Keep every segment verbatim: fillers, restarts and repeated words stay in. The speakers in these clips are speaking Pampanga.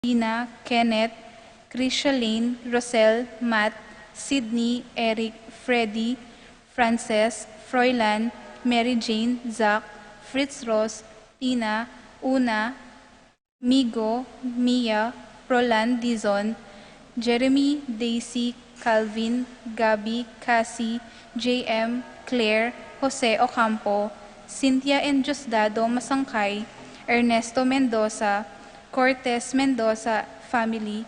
Dina, Kenneth, Christian, Rosel, Matt, Sydney, Eric, Freddy, Frances, Froilan, Mary Jane, Zach, Fritz Ross, Tina, Una, Migo, Mia, Roland Dizon, Jeremy, Daisy, Calvin, Gabby, Cassie, J M, Claire, Jose Ocampo, Cynthia and Diosdado Masangkay, Ernesto Mendoza, Cortez Mendoza family,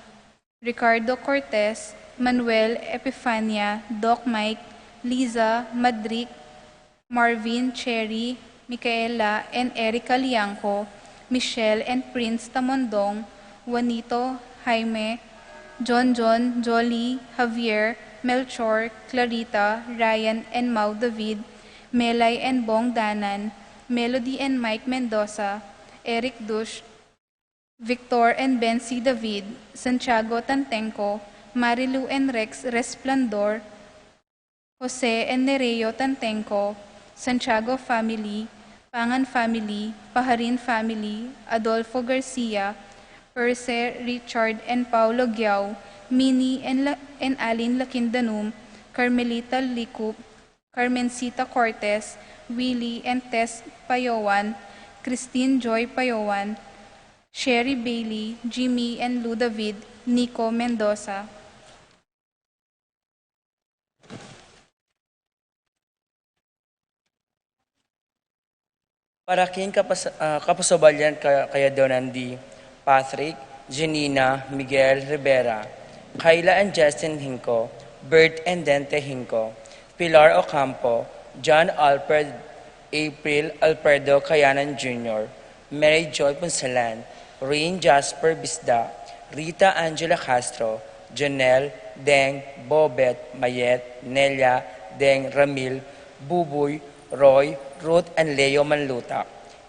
Ricardo Cortez, Manuel, Epifania, Doc Mike, Liza, Madric, Marvin, Cherry, Micaela, and Erica Liangco, Michelle and Prince Tamondong, Juanito, Jaime, John John, Jolly, Javier, Melchor, Clarita, Ryan, and Mau David, Melay and Bong Danan, Melody and Mike Mendoza, Eric Dush, Victor and Bensi David, Santiago Tantenco, Marilu and Rex Resplandor, Jose and Nereo Tantenco, Santiago family, Pangan family, Pajarin family, Adolfo Garcia, Perse, Richard and Paulo Giao, Mini and, La- and Alin Lakindanum, Carmelita Licup, Carmencita Cortez, Willie and Tess Payowan, Christine Joy Payowan, Sherry Bailey, Jimmy and Lou David, Nico Mendoza. Para king kapas- ah, kapasabalian ka- kaya daw nandi Patrick, Janina, Miguel Rivera, Kayla and Justin Hinco, Bert and Dente Hinco, Pilar Ocampo, John Alfred, April Alfredo Kayanan Junior, Mary Joy Punsalan, Rain Jasper Bisda, Rita Angela Castro, Janelle, Deng, Bobet, Mayet, Nelia, Deng, Ramil, Bubuy, Roy, Ruth and Leo Manluta,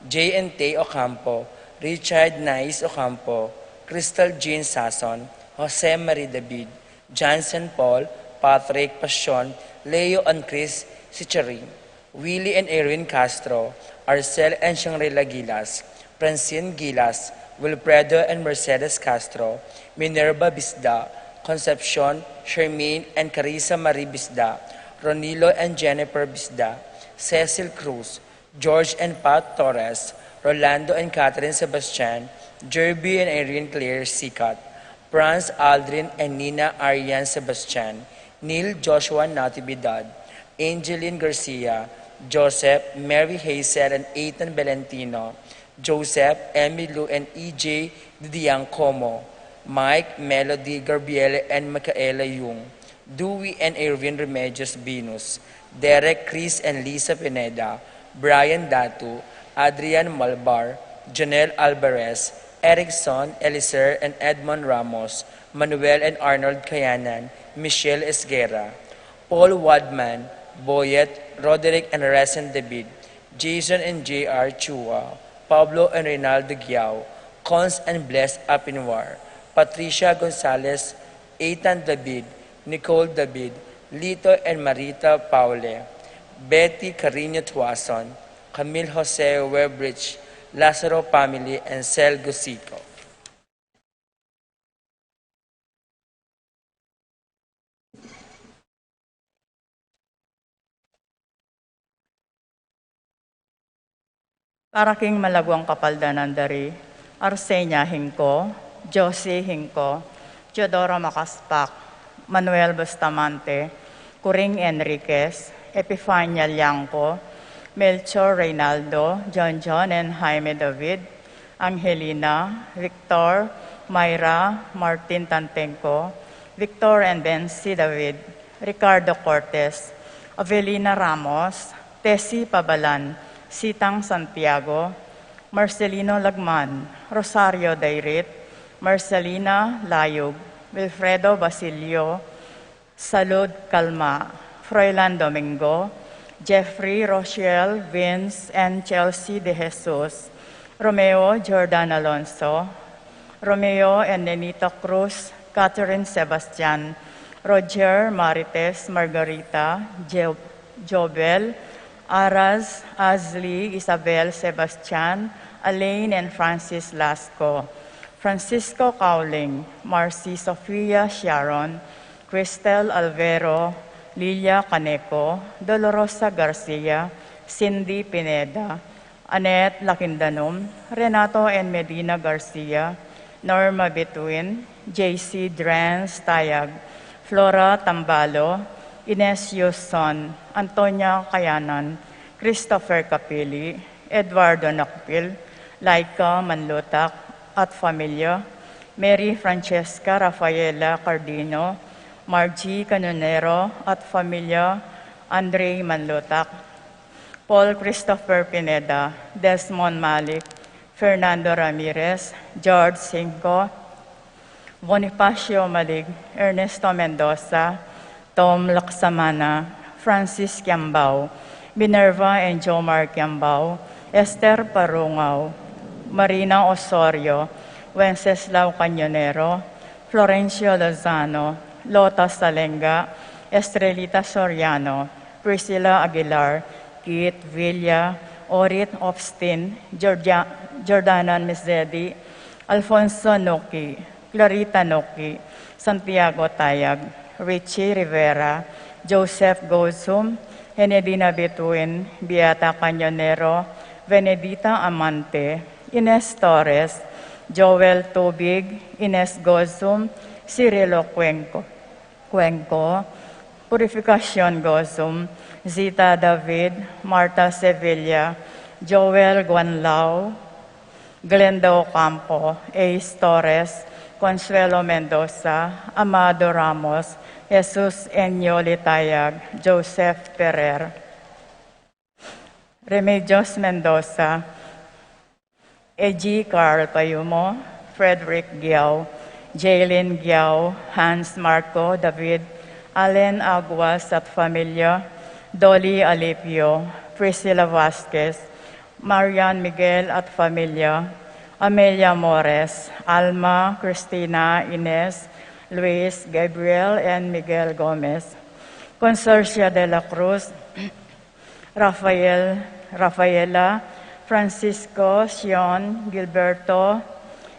J and Tay Ocampo, Richard Nice Ocampo, Crystal Jean Sason, Jose Marie David, Johnson Paul, Patrick Pasion, Leo and Chris Sicharing, Willie and Irene Castro, Arcel and Shangri-La Gilas, Francine Gilas, Wilfredo and Mercedes Castro, Minerva Bisda, Concepcion, Shermaine and Carissa Marie Bisda, Ronilo and Jennifer Bisda, Cecil Cruz, George and Pat Torres, Rolando and Catherine Sebastian, Jerby and Irene Claire Sikat, Franz Aldrin and Nina Arian Sebastian, Neil Joshua Natividad, Angeline Garcia, Joseph, Mary Hazel and Ethan Valentino, Joseph, Emmy Lou and E J Didiancomo, Mike, Melody, Gabriele and Michaela Yung, Dewey and Irvin Remedios Venus, Derek, Chris and Lisa Pineda, Brian Datu, Adrian Malbar, Janelle Alvarez, Erickson, Eliser and Edmond Ramos, Manuel and Arnold Kayanan, Michelle Esguerra, Paul Wadman, Boyet, Roderick and Resin David, Jason and J R Chua, Pablo and Reynaldo Giao, Cons and Bless Apinwar, Patricia Gonzalez, Ethan David, Nicole David, Lito and Marita Paule, Betty Carino Tuason, Camille Jose Webrich, Lazaro family, and Sel Gusico. Para king malaguang kapaldanan da ri Arsenia Hinco, Josie Hinco, Teodoro Macaspac, Manuel Bustamante, Coring Enriquez, Epifania Liangco, Melchor Reynaldo, John John and Jaime David, Angelina, Victor, Myra, Martin Tantenco, Victor and Bensi David, Ricardo Cortez, Avelina Ramos, Tessie Pabalan, Sitang Santiago, Marcelino Lagman, Rosario Dairit, Marcelina Layug, Wilfredo Basilio, Salud Calma, Froilan Domingo, Jeffrey, Rochelle, Vince, and Chelsea De Jesus, Romeo, Jordan Alonso, Romeo and Nenita Cruz, Catherine Sebastian, Roger, Marites, Margarita, Jo- Jobel, Aras, Asli, Isabel, Sebastian, Alain, and Francis Lasco, Francisco Cauling, Marcy Sofia Sharon, Cristel Alvero, Lilia Caneco, Dolorosa Garcia, Cindy Pineda, Annette Lakindanum, Renato and Medina Garcia, Norma Bituin, J C Drans Tayag, Flora Tambalo, Ines Yuson, Antonia Kayanan, Christopher Capili, Eduardo Nakpil, Laika Manlutak at familia, Mary Francesca Rafaela Cardino, Margie Canonero at familia, Andre Manlutak, Paul Christopher Pineda, Desmond Malik, Fernando Ramirez, George Cinco, Bonifacio Malig, Ernesto Mendoza, Tom Laksamana, Francis Kiambao, Minerva and Jomar Kiambao, Esther Parungao, Marina Osorio, Wenceslao Cañonero, Florencio Lozano, Lota Salenga, Estrelita Soriano, Priscilla Aguilar, Keith Villa, Orit Austin, Georgia, Jordana Mizedi, Alfonso Noki, Clarita Noki, Santiago Tayag, Richie Rivera, Joseph Gozum, Enedina Bituin, Beata Cañonero, Benedita Amante, Ines Torres, Joel Tubig, Ines Gozum, Cirilo Cuenco, Cuenco, Purificacion Gozum, Zita David, Martha Sevilla, Joel Guanlao, Glenda Ocampo, Ace Torres, Consuelo Mendoza, Amado Ramos, Jesus Enyo Litayag, Joseph Ferrer, Remedios Mendoza, Eji Carl Payumo, Frederick Giao, Jaylin Giao, Hans Marco David, Allen Aguas at familia, Dolly Alipio, Priscilla Vasquez, Marian Miguel at familia, Amelia Mores, Alma, Christina, Ines, Luis, Gabriel, and Miguel Gomez, Consorcia de la Cruz, Rafael, Rafaela, Francisco, Sion, Gilberto,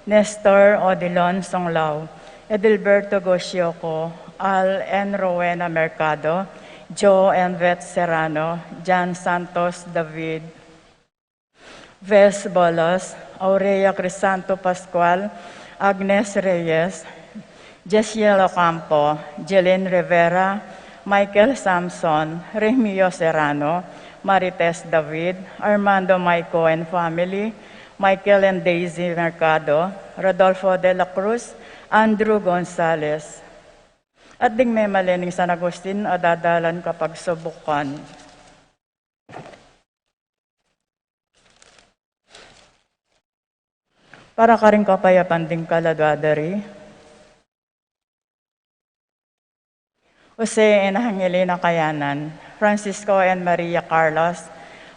Nestor, Odilon Songlao, Edilberto Gosioco, Al and Rowena Mercado, Joe and Vet Serrano, Jan Santos David, Ves Bolos, Aurea Crisanto Pascual, Agnes Reyes, Jesiel Ocampo, Jelin Rivera, Michael Samson, Remio Serrano, Marites David, Armando Maico and family, Michael and Daisy Mercado, Rodolfo de la Cruz, Andrew Gonzalez. At ding memalen ning San Agustin a dadalan kapagsubukan. Para karing kapayapan ding kaladwa da ri, Jose and Angelina Kayanan, Francisco and Maria Carlos,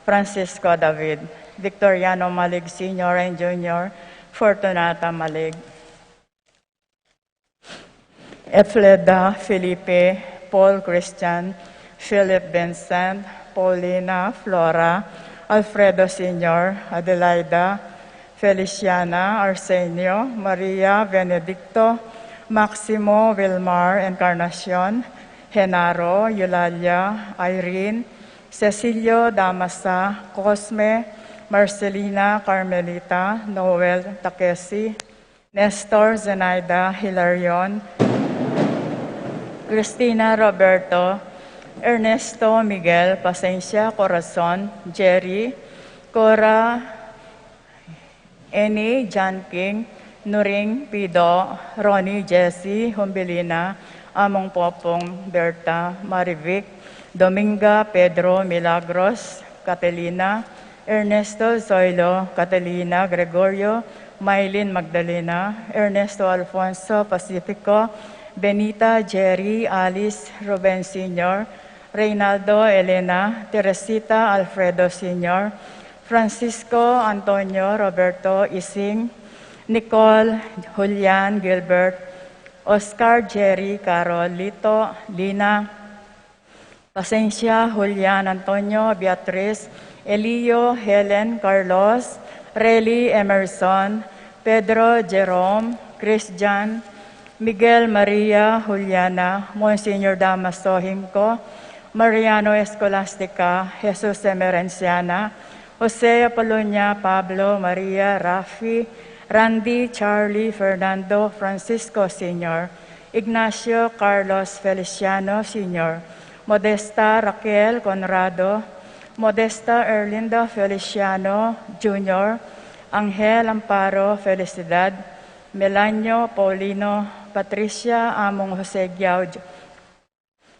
Francisco David, Victoriano Malig Senior and Junior, Fortunata Malig, Efleda, Felipe, Paul Christian, Philip Vincent, Paulina, Flora, Alfredo Senior, Adelaida, Feliciana, Arsenio, Maria, Benedicto, Maximo, Wilmar, Encarnacion, Genaro, Eulalia, Irene, Cecilio, Damasa, Cosme, Marcelina, Carmelita, Noel, Takesi, Nestor, Zenaida, Hilarion, Cristina, Roberto, Ernesto, Miguel, Pasensia, Corazon, Jerry, Cora, Eni, John King, Nuring, Pido, Ronnie, Jesse, Humbilina, Among Popong, Berta, Marivic, Dominga, Pedro, Milagros, Catalina, Ernesto, Zoilo, Catalina, Gregorio, Mylene, Magdalena, Ernesto, Alfonso, Pacifico, Benita, Jerry, Alice, Ruben Senior, Reynaldo, Elena, Teresita, Alfredo Senior, Francisco, Antonio, Roberto, Ising, Nicole, Julian, Gilbert, Oscar, Jerry, Carol, Lito, Lina, Pasensia, Julian, Antonio, Beatriz, Elio, Helen, Carlos, Rely, Emerson, Pedro Jerome, Christian, Miguel Maria Juliana, Monsignor Damaso Hinco, Mariano Escolastica, Jesus Emerenciana, Jose Apolonia, Pablo, Maria, Rafi, Randy, Charlie, Fernando, Francisco Senior, Ignacio, Carlos, Feliciano Senior, Modesta, Raquel, Conrado, Modesta, Erlinda, Feliciano Junior, Angel, Amparo, Felicidad, Melanio, Paulino, Patricia, Among Jose Giaudio,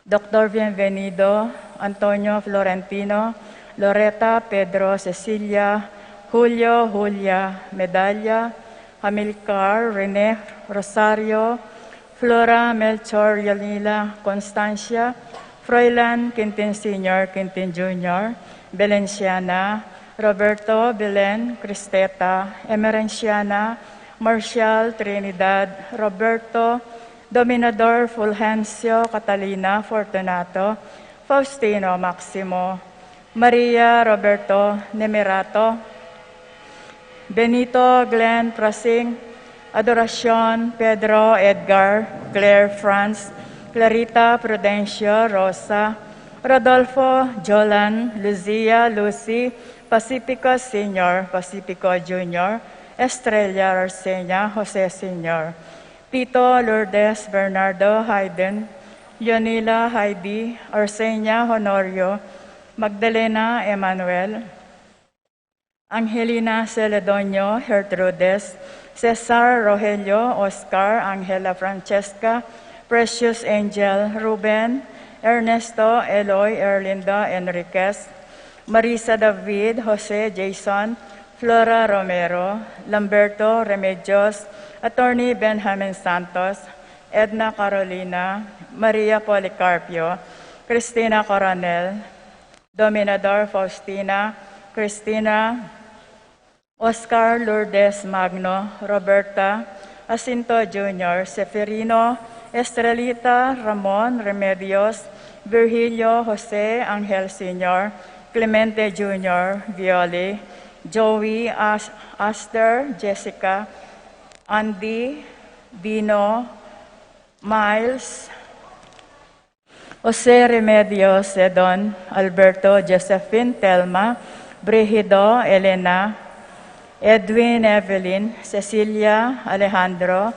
Doctor Bienvenido, Antonio, Florentino, Loreta, Pedro, Cecilia, Julio, Julia, Medalla, Amilcar, Rene, Rosario, Flora, Melchor, Yolila, Constancia, Froilan, Quintin Senior, Quintin Junior, Belenciana, Roberto, Belen, Cristeta, Emerenciana, Marcial, Trinidad, Roberto, Dominador, Fulgencio, Catalina, Fortunato, Faustino, Maximo, Maria, Roberto, Nemerato, Benito, Glenn, Prasing, Adoracion, Pedro, Edgar, Claire, Franz, Clarita, Prudencio, Rosa, Rodolfo, Jolan, Lucia, Lucy, Pacifico Senior, Pacifico Junior, Estrella, Arsenia, Jose Senior, Tito, Lourdes, Bernardo, Hayden, Leonila, Heidi, Arsenia, Honorio, Magdalena, Emmanuel, Angelina, Celedonio, Gertrudes, Cesar, Rogelio, Oscar, Angela, Francesca, Precious, Angel, Ruben, Ernesto, Eloy, Erlinda, Enriquez, Marisa, David, Jose, Jason, Flora, Romero, Lamberto, Remedios, Attorney Benjamin Santos, Edna, Carolina, Maria, Policarpio, Cristina, Coronel, Dominador, Faustina, Cristina, Oscar, Lourdes, Magno, Roberta, Jacinto Junior, Seferino, Estrelita, Ramon, Remedios, Virgilio, Jose, Angel Senior, Clemente Junior, Violi, Joey, As-, Aster, Jessica, Andy, Dino, Miles, Jose, Remedios, Edon, Alberto, Josephine, Telma, Brigido, Elena, Edwin, Evelyn, Cecilia, Alejandro,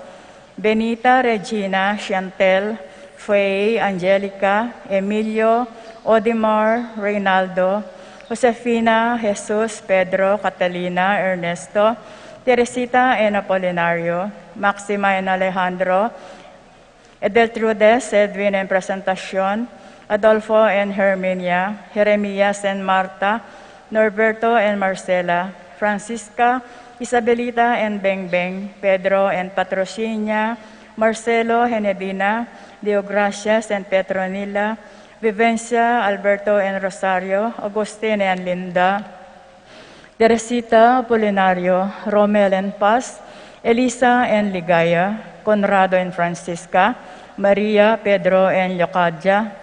Benita, Regina, Chantel, Faye, Angelica, Emilio, Odimar, Reynaldo, Josefina, Jesus, Pedro, Catalina, Ernesto, Teresita and Apolinario, Maxima and Alejandro, Edeltrudes, Edwin and Presentacion, Adolfo and Herminia, Jeremias and Marta, Norberto and Marcela, Francisca, Isabelita and Bengbeng, Pedro and Patrocinia, Marcelo, Henedina, Deogracias and Petronila, Vivencia, Alberto and Rosario, Agustin and Linda, Teresita, Apolinario, Romel and Paz, Elisa and Ligaya, Conrado and Francisca, Maria, Pedro and Leocadia,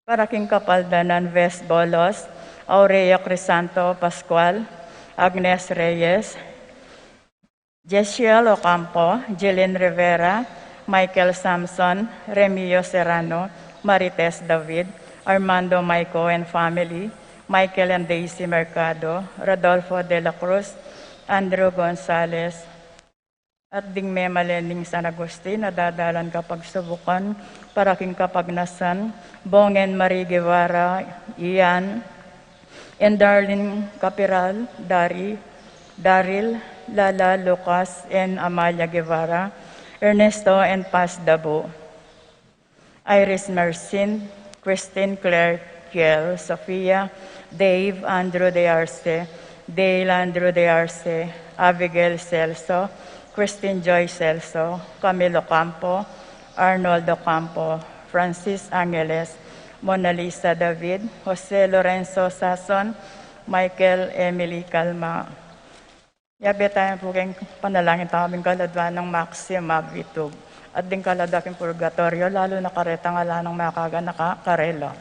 para king kapaldanan Ves Bolos, Aurea Crisanto Pascual, Agnes Reyes, Jesiel Ocampo, Jeline Rivera, Michael Samson, Remio Serrano, Marites David, Armando Maico and family, Michael and Daisy Mercado, Rodolfo de la Cruz, Andrew Gonzalez, at ding memalen ning San Agustin a dadalan kapagsubukan para king kapagnasan, Bong and Marie Guevara, Ian, and Darlene Capiral, Dari, Daryl, Lala, Lucas, and Amalia Guevara, Ernesto and Paz Dabo, Iris Mercin, Christine, Claire, Kiel, Sofia, Dave, Andrew de Arce, Dale, Andrew de Arce, Abigail Celso, Christine Joy Celso, Camilo Campo, Arnoldo Campo, Francis Angeles, Mona Lisa David, Jose Lorenzo Sason, Michael Emily Calma. Yabe tamu pu king panalangin, tamu ing kaladwa nang Maxim Abitug at ding kaladwa king purgatoryo, lalu na karetang ala nang makaganaka karela.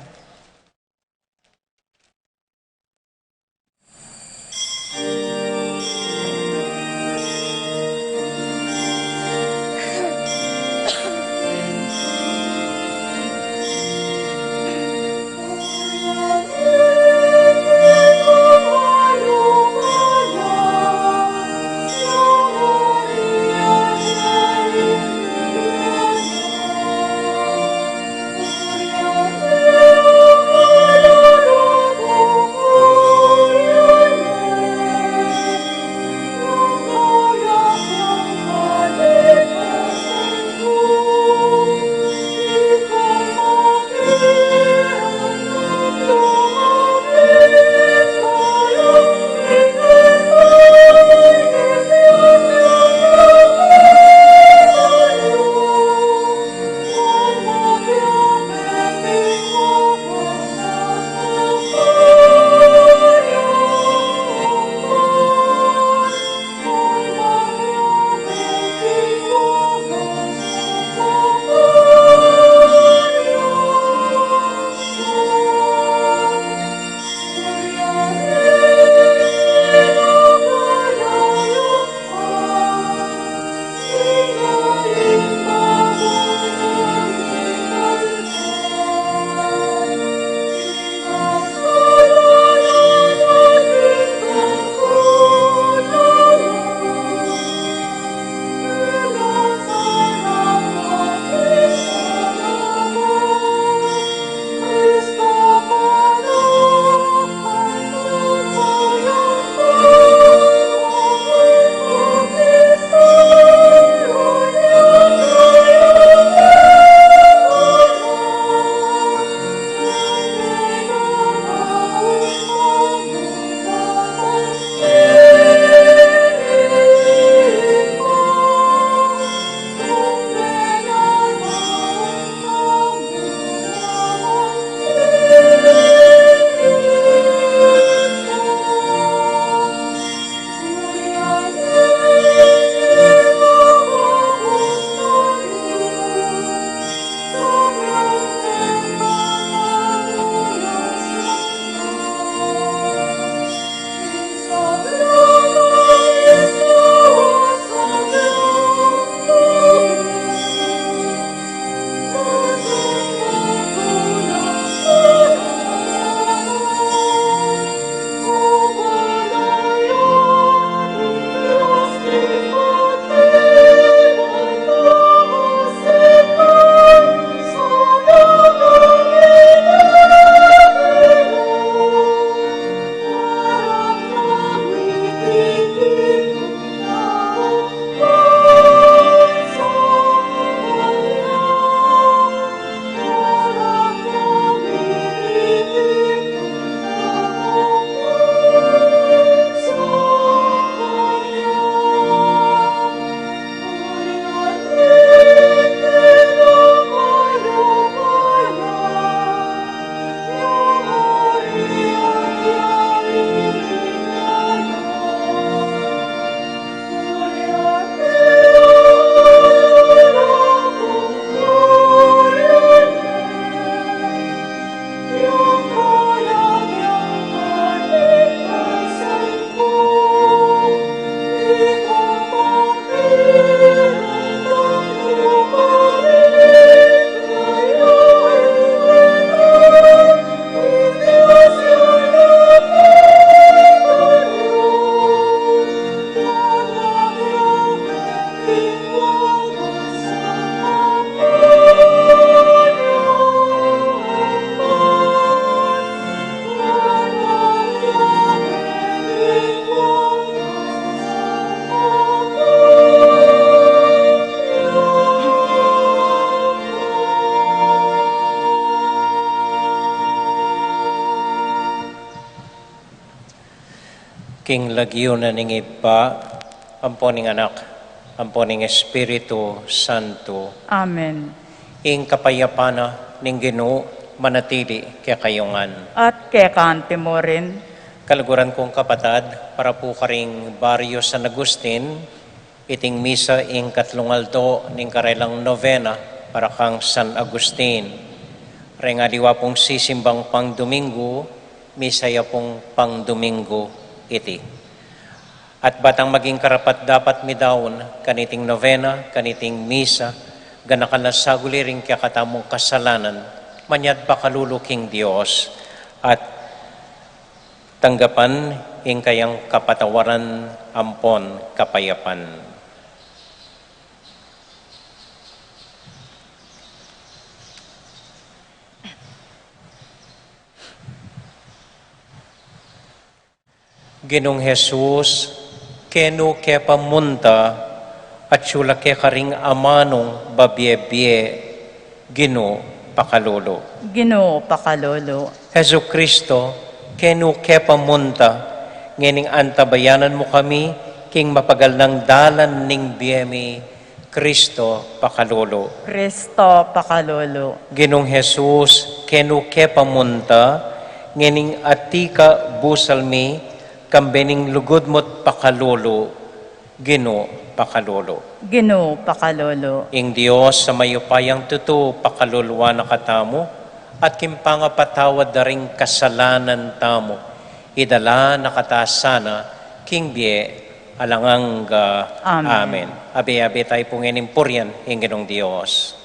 King lagyu na ning Ibpa, ampo ning Anak, ampo ning Espiritu Santo. Amen. Ing kapayapan na ning Ginu manatili kekayu ngan. At keka mu rin. Kaluguran kung kapatad, para pu karing Barrio San Agustin, iting misa ing katlung aldo ning karelang novena para kang San Agustin. Reng aliwa pung sisimbang pang Domingo, misa ya pung pang Domingo iti. At batang maging karapat-dapat mi daun kaniting novena, kaniting misa, ganakan la saguli ring kekatamung kasalanan, manyad pakalulu king Dios, at tanggapan ing kayang kapatawaran ampon kapayapan. Ginung Jesus, kenu ke pa munta, atyu la keka ring amanung babie-bie, Ginu pakalulu. Ginu pakalulu. Jesucristo, kenu ke pa munta, ngening antabayanan mu kami, king mapagal nang dalan ning bie mi, Cristo pakalulu. Cristo pakalulu. Ginung Jesus, kenu ke pa munta, ngening atiu ka busal mi, kambe ning lugud mu't pakalulu, Ginu pakalulu. Ginu pakalulu. Ing Dios a mayupayang tutu pakaluluan na katamu, at king pangapatawad da ring kasalanan tamu, idala na kata sana king bie alang angga. Amen. Amen. Abe-abe tayu pu ngening purian ing Ginung Dios.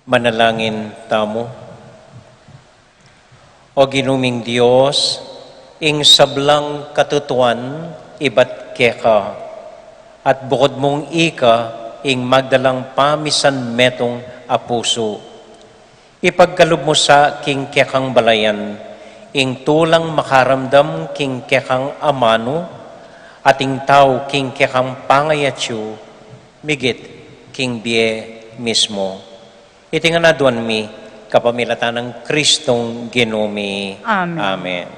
Manalangin tamu. O Ginu ming Dios, ing sablang katutuan ibat keka, at bukud mung ika ing magdalang pamisan metung a pusu. Ipagkalub mu sa king kekang balayan ing tulang makaramdam king kekang amanu, at ing tau king kekang pangayatsu migit king bie mismu. Iti ngan aduan mi kapamilatan nang Kristong Ginu mi. Amen. Amen.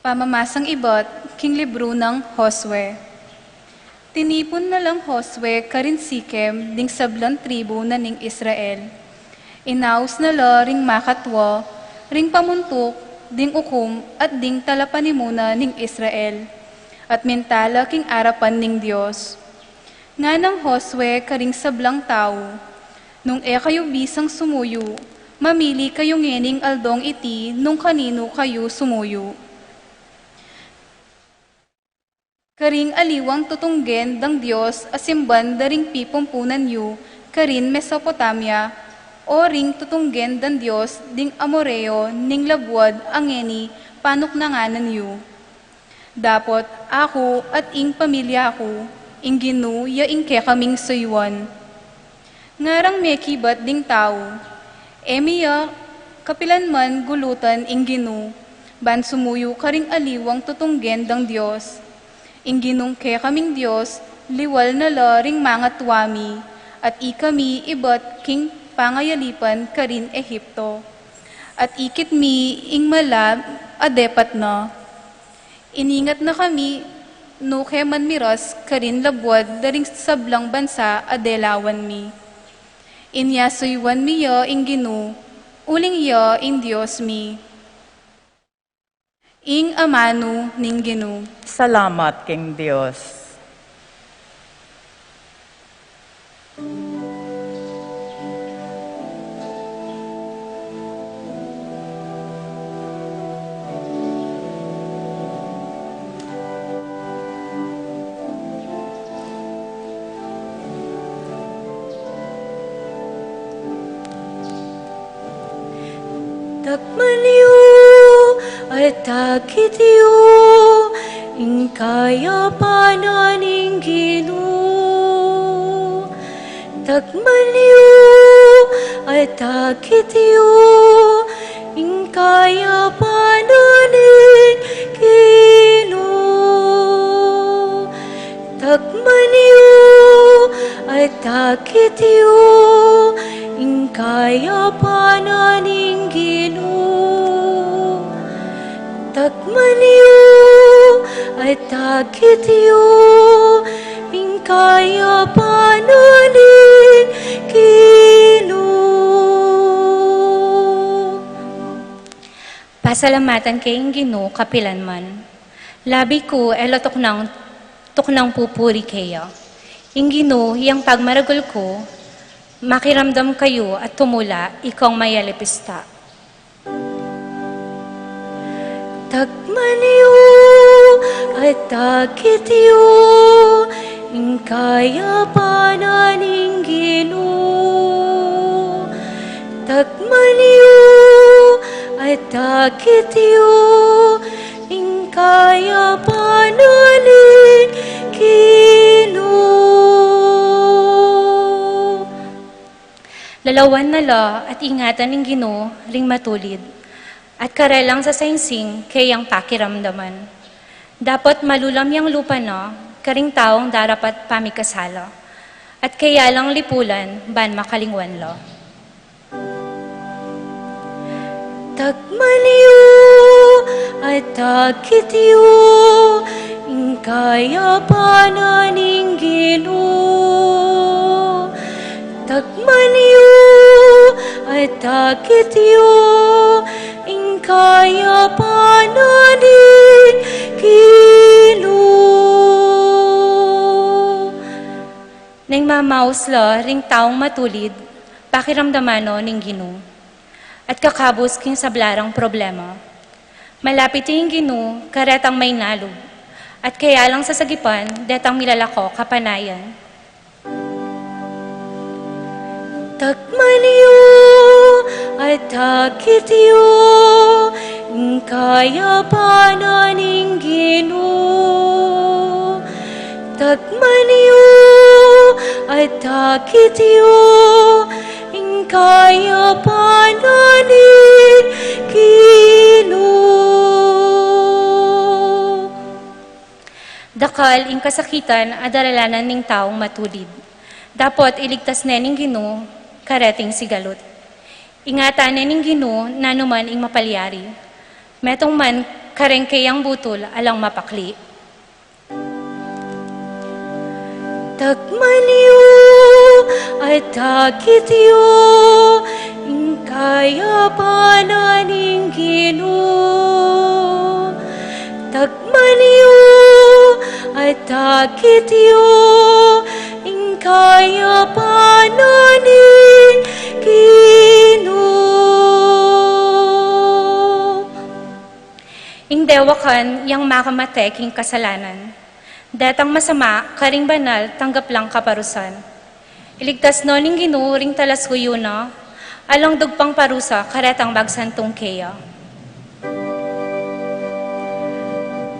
Pamamasang ibat king libru nang Josue. Tinipun na lang Josue karin Sikem ding sablang tribu na ning Israel. Inaus na la ring makatua, ring pamuntuk, ding ukum at ding talapanimuna ning Israel, at minta la king arapan ning Dios. Nganang Josue karing sablang tau, "Nung e kayu bisang sumuyu, mamili kayu ngening aldong iti nung kaninu kayu sumuyu. Karing aliwang tutunggen dang dios a simban da ring pipumpunan yu karin Mesopotamia, o ring tutunggen dang dios ding Amoreo ning labuad a ngeni panuknanganan yu. Dapot aku at ing pamilya ku, ing Ginu ya ing kekaming suyuan." Ngarang mekibat ding tau, "E mi ya kapilanman gulutan ing Ginu, ban sumuyu karing aliwang tutunggen dang dios. Ing Ginung kekaming Dios liwal na la ring mangatua mi, at ikami ibat king pangayalipan karin Egipto, at ikit mi ing mala a depat na. Iningat na kami nuke man miras karin labuad da ring sablang bansa a delawan mi. Inya suyuan mi ya ing Ginu, uling ya ing Dios mi." Ing amanu ning Ginu. Salamat king Dios. Takman yu at akit yu ing kayapan ning Ginu. Takman yu at akit yu ing kayapan ning Ginu. Takman yu at akit yu ing kayapan ning Ginu. Takman yu at akit yu ing kayapan ning Ginu. Pasalamatan ke ing Ginu kapilan man. Labi ku e la tuknang, tuknang pupuri keya. Ing Ginu yang pagmaragul ku, makiramdam kayu at tumula, ikong mayalipista. Takman yu at akit yu ing kayapan ning Ginu. Takman yu at akit yu ing kayapan ning Ginu. Lalawan na la at ingatan ning Ginu ring matulid, at karelang sasainsing keyang pakiramdaman. Dapot malulam yang lupa na karing taung darapat pamikasala, at keya lang lipulan ban makalingwan la. Takman yu at akit yu ing kayapan ning Ginu. Takman yu at akit yu ing kayapan ning Ginu. Neng mamaus la ring taung matulid, pakiramdaman no ning Ginu. At kakabus king sabla rang problema. Malapit ya ing Ginu, karetang mainalub. At kaya lang sasagipan, detang milalako kapanayan. Takman yu at akit yu ing kayapan ning Ginu. Takman yu at akit yu ing kayapan ning Ginu. Dakal ing kasakitan a daralanan ning taung matulid. Dapot iligtas ne ning Ginu kareting sigalut. Ingatan ne ning Ginu nanu man ing mapalyari. Metung man kareng keyang butul alang mapakli. Takman yu at akit yu ing kayapan ning Ginu. Takman yu at akit yu ing kayapan ning Ginu. Ing dewakan yang makamate king kasalanan. Detang masama karing banal tanggap lang kaparusan. Iligtas no ning Ginu ring talasuyu na, alang dugpang parusa karetang magsantung keya.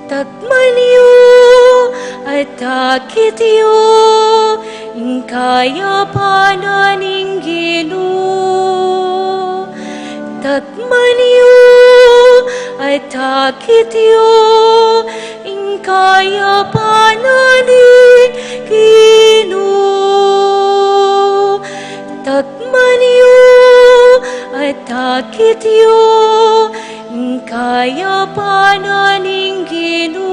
Takman yu at akit yu ing kayapan ning Ginu. Takman yu at akit yu ing kayapan ning Ginu. Takman yu at akit yu ing kayapan ning Ginu.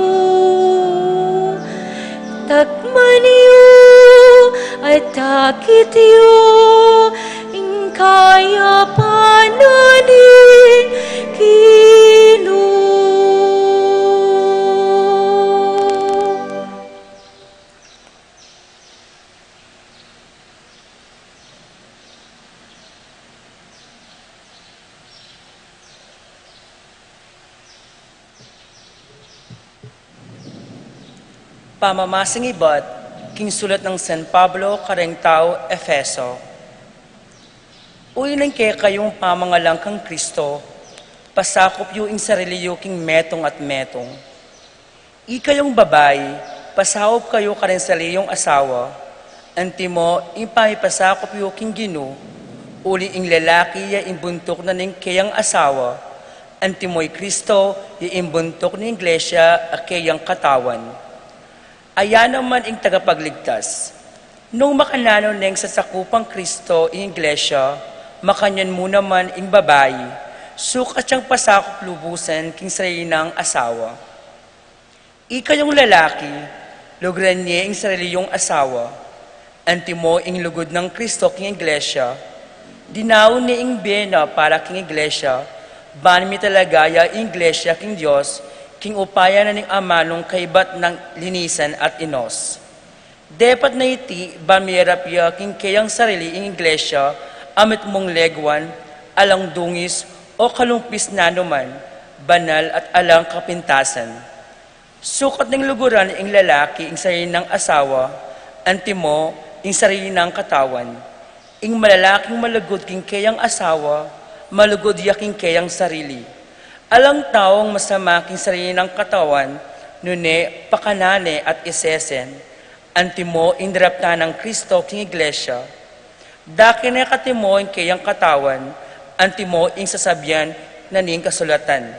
Takman yu at akit yu ing kayapan ning Ginu. Pamamasang ibat king sulat nang San Pablo kareng taga Efeso. Uli nang kekayung pamangalang kang Kristo, pasakup yu ing sarili yu king metung at metung. Ikayung babai, pasakup kayu kareng sarili yung asawa, antimo ing pamipasakup yu king Ginu, uli ing lalaki ya ing buntuk na ning keyang asawa, antimo i Kristo ya ing buntuk ning iglesia a keyang katawan. Aya naman ing tagapagligtas. Nung makananu neng sasakupang Kristo ing iglesia, makanyan mu naman ing babai, sukat yang pasakup lubusan king sarili nang asawa. Ikayung lalaki, luguran ye ing sarili yung asawa, antimo ing lugud nang Kristo king iglesia, dinaun ne ing bie na para king iglesia, ban mitalaga ya ing iglesia king Dios, king upaya na ning amanung kaybat nang linisan at inos. Depat na iti, ban miyarap ya king keyang sarili ing iglesia, a mitmung leguan, alang dungis, o kalumpis nanu man, banal at alang kapintasan. Sukat neng luguran ing lalaki ing sarili nang asawa, antimo ing sarili nang katawan. Ing malalaking malugud king keyang asawa, malugud ya king keyang sarili. Alang taung masama king sarili nang katawan, nune pakanan ne at isesen. Antimo ing daraptan nang Kristo king iglesia. Dake ne katimo ing keyang katawan, antimo ing sasabian na ning kasulatan.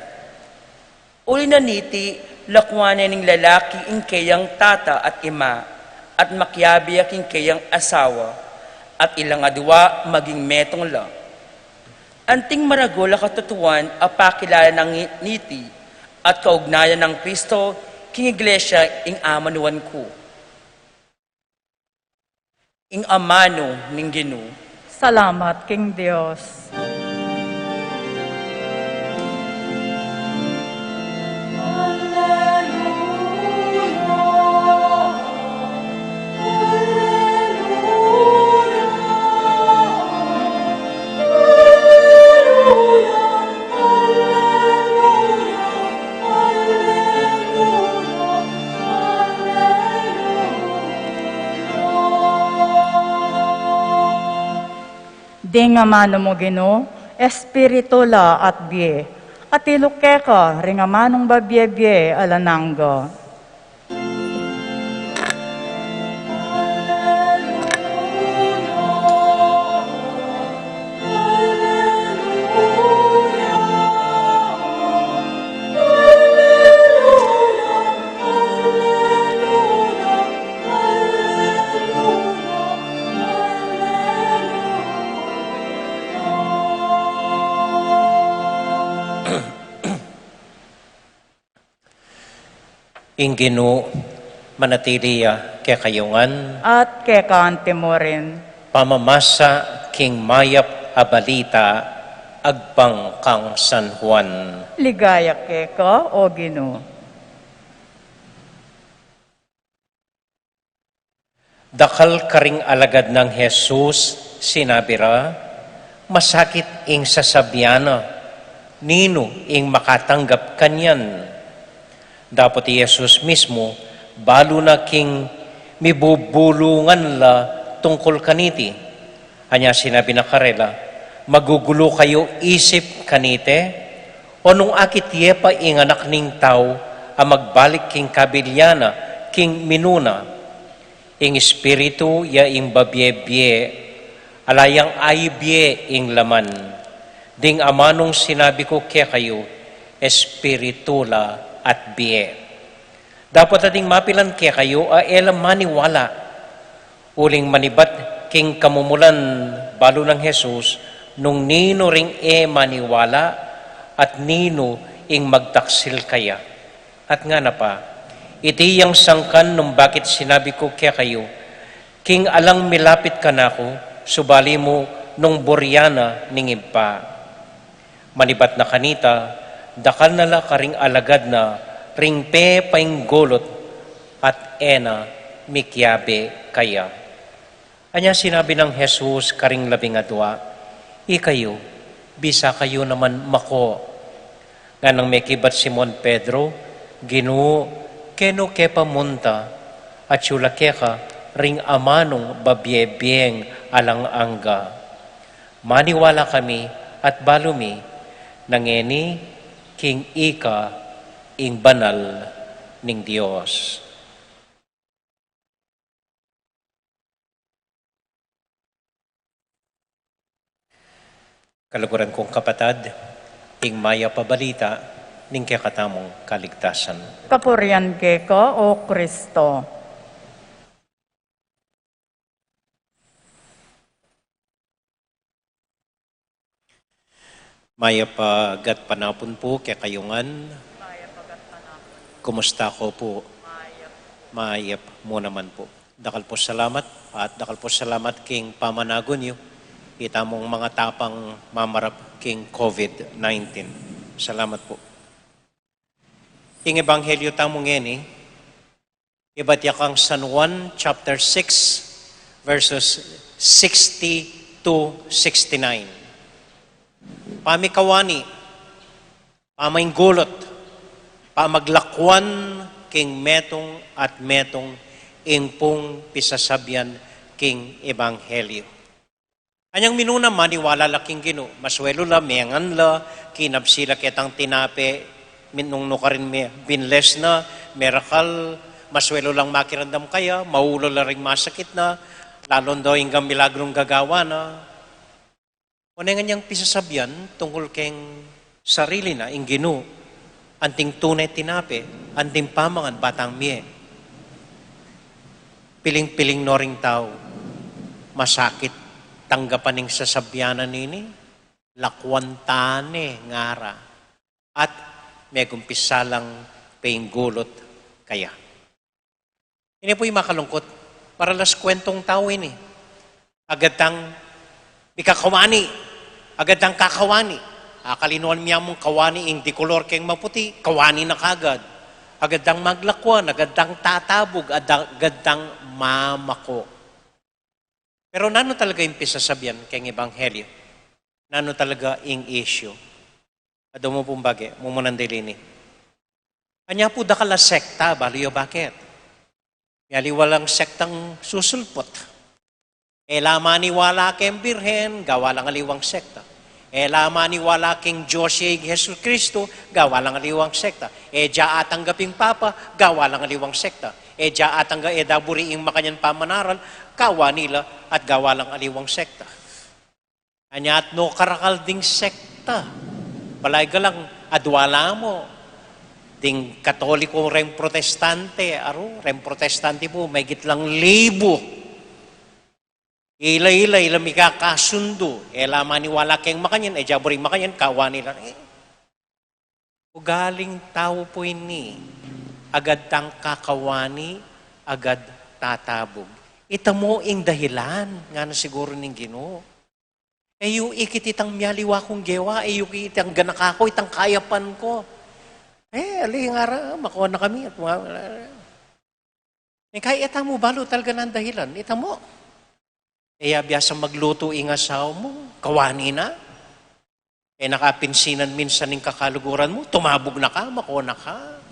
Uli na niti, lakuan ne ning lalaki ing keyang tata at ima, at makiabe ya king keyang asawa, at ilang adua maging metung la. Anting maragul a katutuan a pakilala nang niti, at kaugnayan nang Kristo king iglesia ing amanuan ku. Ing amanu ning Ginu. Salamat king Dios. Ding amanu mu, Ginu, espiritu la at bie, at ilu keka ring amanung babie-bie alang angga. Ing Ginu manatili ya kekayu ngan. At keka anti mu rin. Pamamasa king mayap a balita agpang kang San Juan. Ligaya keka, o Ginu. Dakal karing alagad nang Jesus sinabi ra, "Masakit ing sasabian na, ninu ing makatanggap kanyan?" Dapot i Jesus mismu, balu na king mibubulungan la tungkul kaniti. Anya sinabi na karela, "Magugulu kayu isip kanite? O nung akit ye pa ing Anak ning Tau a magbalik king kabilian na king minuna? Ing Espiritu ya ing babie-bie, ala yang aibie ing laman. Ding amanung sinabi ku kekayu, Espiritu la at bie." Dapot ating mapilan kekayu a e la maniwala. Uling manibat king kamumulan balu nang Jesus nung ninu ring e maniwala at ninu ing magtaksil kaya. At ngana pa, "Iti yang sangkan nung bakit sinabi ku kekayu, king alang milapit kanaku, subali mu nung burian na ning Ibpa." Manibat na kanita, dakal na la karing alagad na ring pepainggulut at e na mikiabe kaya. Anya sinabi nang Jesus karing labing adua, "Ikayu, bisa kayu naman mako." Nganang mekibat Simon Pedro, "Ginu, kenu ke pa munta? Atyu la keka ring amanung babie-bieng alang angga. Maniwala kami at balu mi, na ngeni king ika ing banal ning Dios." Kaluguran kung kapatad, ing mayap a balita ning kekatamung kaligtasan. Kapurian keka, o Kristo. Mayap a gatpanapun pu kekayu ngan. Kumusta ko pu? Mayap mu naman pu. Dakal pu salamat, at dakal pu salamat king pamanagun yu itamung mangatapang mamarap king COVID nineteen. Salamat pu. Ing ebanghelyo tamu ngeni, ibat ya kang San Juan chapter six, verses sixty to sixty-nine. Pamikawani, pamainggulut, pamaglakwan king metung at metung ing pung pisasabian king ebanghelyo. Anyang minuna maniwala la king Ginu, masuelu la, mengan la, kinabsi la ketang tinape, min-, nung nukarin me-, binles na, merakal, masuelu lang makiramdam kaya, maulu la ring masakit na, lalung do inggang milagrung gagawa na. Onengan yang pisasabian tungkul keng sarili na, ing Ginu, anting tune tinape, anting pamangan batang mie. Piling-piling no ring tau, masakit tanggapan ing sasabian na nini, lakwan tane ngara, at megumpisa lang painggulut kaya. Ini pu ing makalungkut, maralas kuentong tau ini. Agad tang mikakawani, agad tang kakawani. Akalinuan mi mung kawani ing dikolor keng maputi, kawani na kagad. Agad tang maglakwan, agad tang tatabug, agad, agad tang mamako. Pero nanu talaga ing pisasabian keng ebanghelyo? Nanu talaga ing issue? Adu mu pung bage, mumunan dili ini. Anya pu dakal a sekta, balu yu bakit? Mialiwa lang sektang susulput. E la maniwala keng Birhen, gawa lang aliwang sekta. E la maniwala keng Dios ya i Jesucristo, gawa lang aliwang sekta. E la atanggap ing Papa, gawa lang aliwang sekta. E la atanggap, e la buri ing makanyan pamanaral, kawani la at gawa lang aliwang sekta. Anya at no karakal ding sekta. Balay ga lang, adwa la mu ding Katoliko reng Protestante, aru, reng Protestante pu, maigit lang libu. Ila, ila, ila mikakasundu. E la maniwala keng makanyan, e la buri makanyan, kawani la. E, ugaling tau pu ini, agad tang kakawani, agad tatabug. Ita mu ing dahilan, ngana siguru ning Ginu. E yu ikit itang mialiwa kung gewa, e yu ikit itang ganaka ku, itang kayapan ku. E, ali ngara, makona kami, at mga, e kaya ita mu balu talaga nang dahilan, ita mu. E ya biasang maglutu ing asawa mu, kawani na. E na ka pinsinan minsan ing kakaluguran mu, tumabug na ka, makona ka.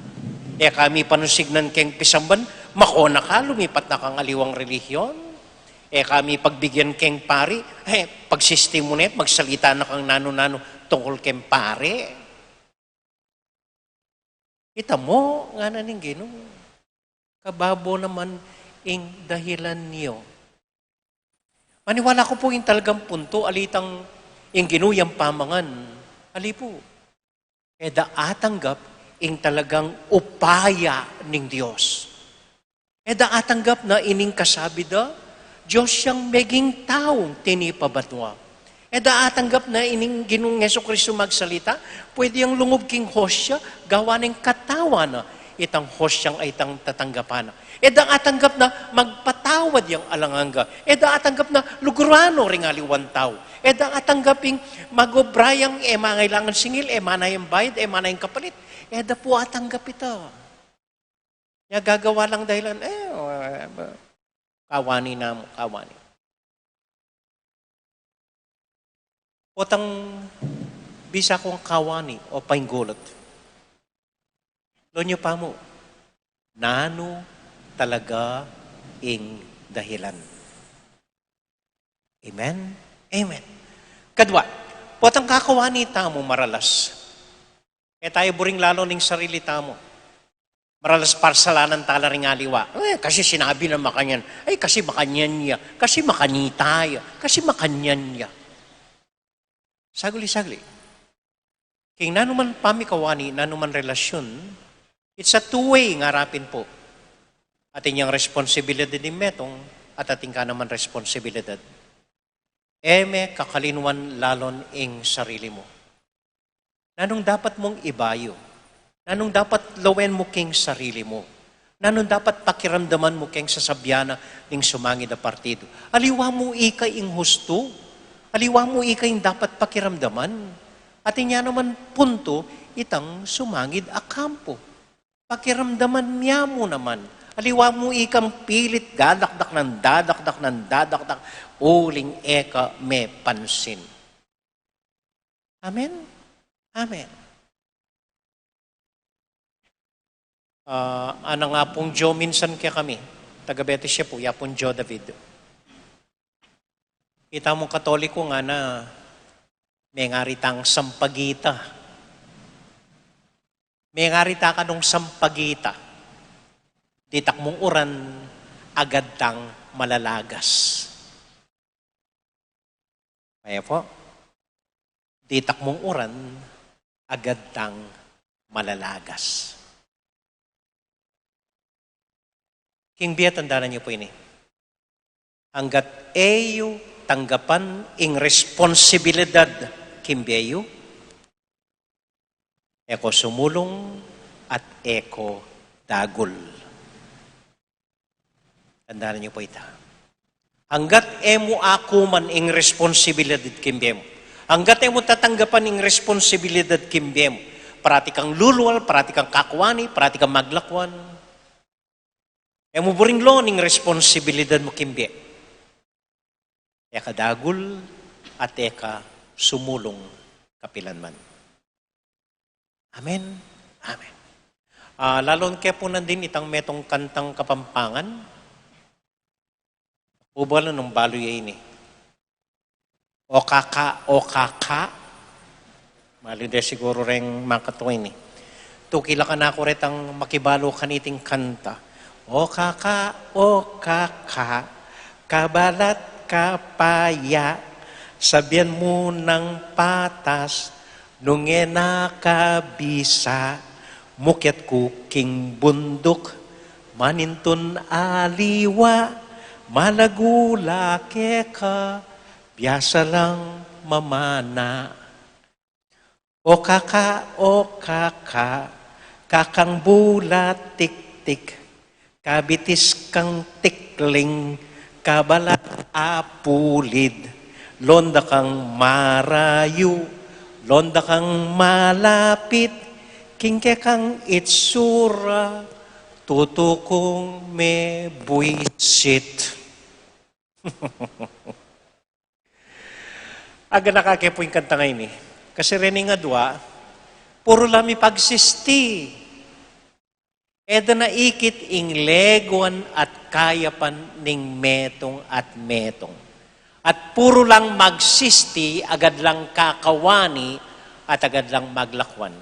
E ka mipanusignan keng pisamban, makona ka, lumipat na kang aliwang relihiyon. E ka mipagbigyan keng pari, e, pagsistem mu ne, magsalita na kang nanu-nanu tungkul keng pari. Ita mu, ngana ning Ginu. Kababo naman ing dahilan yu. Maniwala ku pu ing talagang punto, ali itang ing Ginu yang pamangan. Ali pu. E da atanggap ing talagang upaya ning Dios. E da atanggap na ining kasabi da, Dios yang meging taung tinipa banua. E da atanggap na ining Ginung Jesucristo magsalita, pwede yang lungub king hosya, gawa ning katawan na itang hosyang a itang tatanggapan na. E da atanggap na magpatawad yang alang angga. E da atanggap na lugurano ring aliwang tau. E da atanggap ing magobra yang e mangailangan singil, e mana yang bayad, e mana yang kapalit. E da pu atanggap ita. Nya gagawa lang dahilan, e, o, e, ba, kawani na mu, kawani. Potang bisa kung kawani o painggulut. Lawen yu pa mu, nanu talaga ing dahilan? Amen? Amen. Kadwa, potang kakawani tamu maralas. E tayu buring lalu ning sarili tamu. Maralas parsalanan tala ring aliwa. E, kasi sinabi na makanyan. Ay, kasi makanyan ya. Kasi makanita ya. Kasi makanyan ya. Saguli, saguli. King nanuman pamikawani, nanuman relasyun, it's a two-way nga arapin pu. Atin yang responsibilidad ning metung, at atin ka naman responsibilidad. E me kakalinuan lalon ing sarili mu. Nanung dapat mung ibayu? Nanung dapat lawen mu king sarili mu? Nanung dapat pakiramdaman mu king sasabian na ning sumangid a partidu? Aliwa mu ika ing hustu? Aliwa mu ika ing dapat pakiramdaman? Atin ya naman puntu itang sumangid a kampu. Pakiramdaman mia mu naman. Aliwa mu ikang pilit dadakdak nang dadakdak nang dadakdak, uling e ka mepansin. Amen? Amen. Ah, anang Apung Joe minsan kekami. Taga Betis ya pu, i Apung Joe David. Ita mung Katoliko ngana, mengari tang sampagita. Mengari ta kanung sampagita. Ditak mung uran, agad tang malalagas. Kaya po, ditak mung uran, agad tang malalagas. King bie, tandanan yu pu ini. Anggat e yu tanggapan ing responsibilidad king bie yu, e ko sumulung at e ko dagul. Tandanan yu pu ita. Anggat e mu akuman ing responsibilidad king bie mu. Anggat e mu tatanggapan ing responsibilidad king bie mu. Parati kang lulual, parati kang kakuani, parati kang maglakwan. E mu buring lawen ing responsibilidad mu king bie. E ka dagul at e ka sumulung kapilanman. Amen. Amen. Ah, lalung kepunan din itang metung kantang Kapampangan. Bubualan nung balu ya ini. O kaka, o kaka. Malu de siguru reng makatu ini. Tukilakan aku retang makibalu kaniting kanta. O kaka, o kaka, kabalat ka pa ya, sabian mu nang patas, nung e na ka bisa, mukyat ku king bunduk, manintun aliwa, malagu la keka, biasa lang mamana. O kaka, o kaka, kakang bula tiktik, kabitis kang tikling, kabalat a pulid, londa kang marayu, londa kang malapit, king kekang itsura, tutu kung mebuisit. Aganaka ke pu ing kanta ngeni. Kasi reni ngan dua, puru la mipagsisti. E da na ikit ing leguan at kayapan ning metung at metung. At puru lang magsisti, agad lang kakawani, at agad lang maglakwan.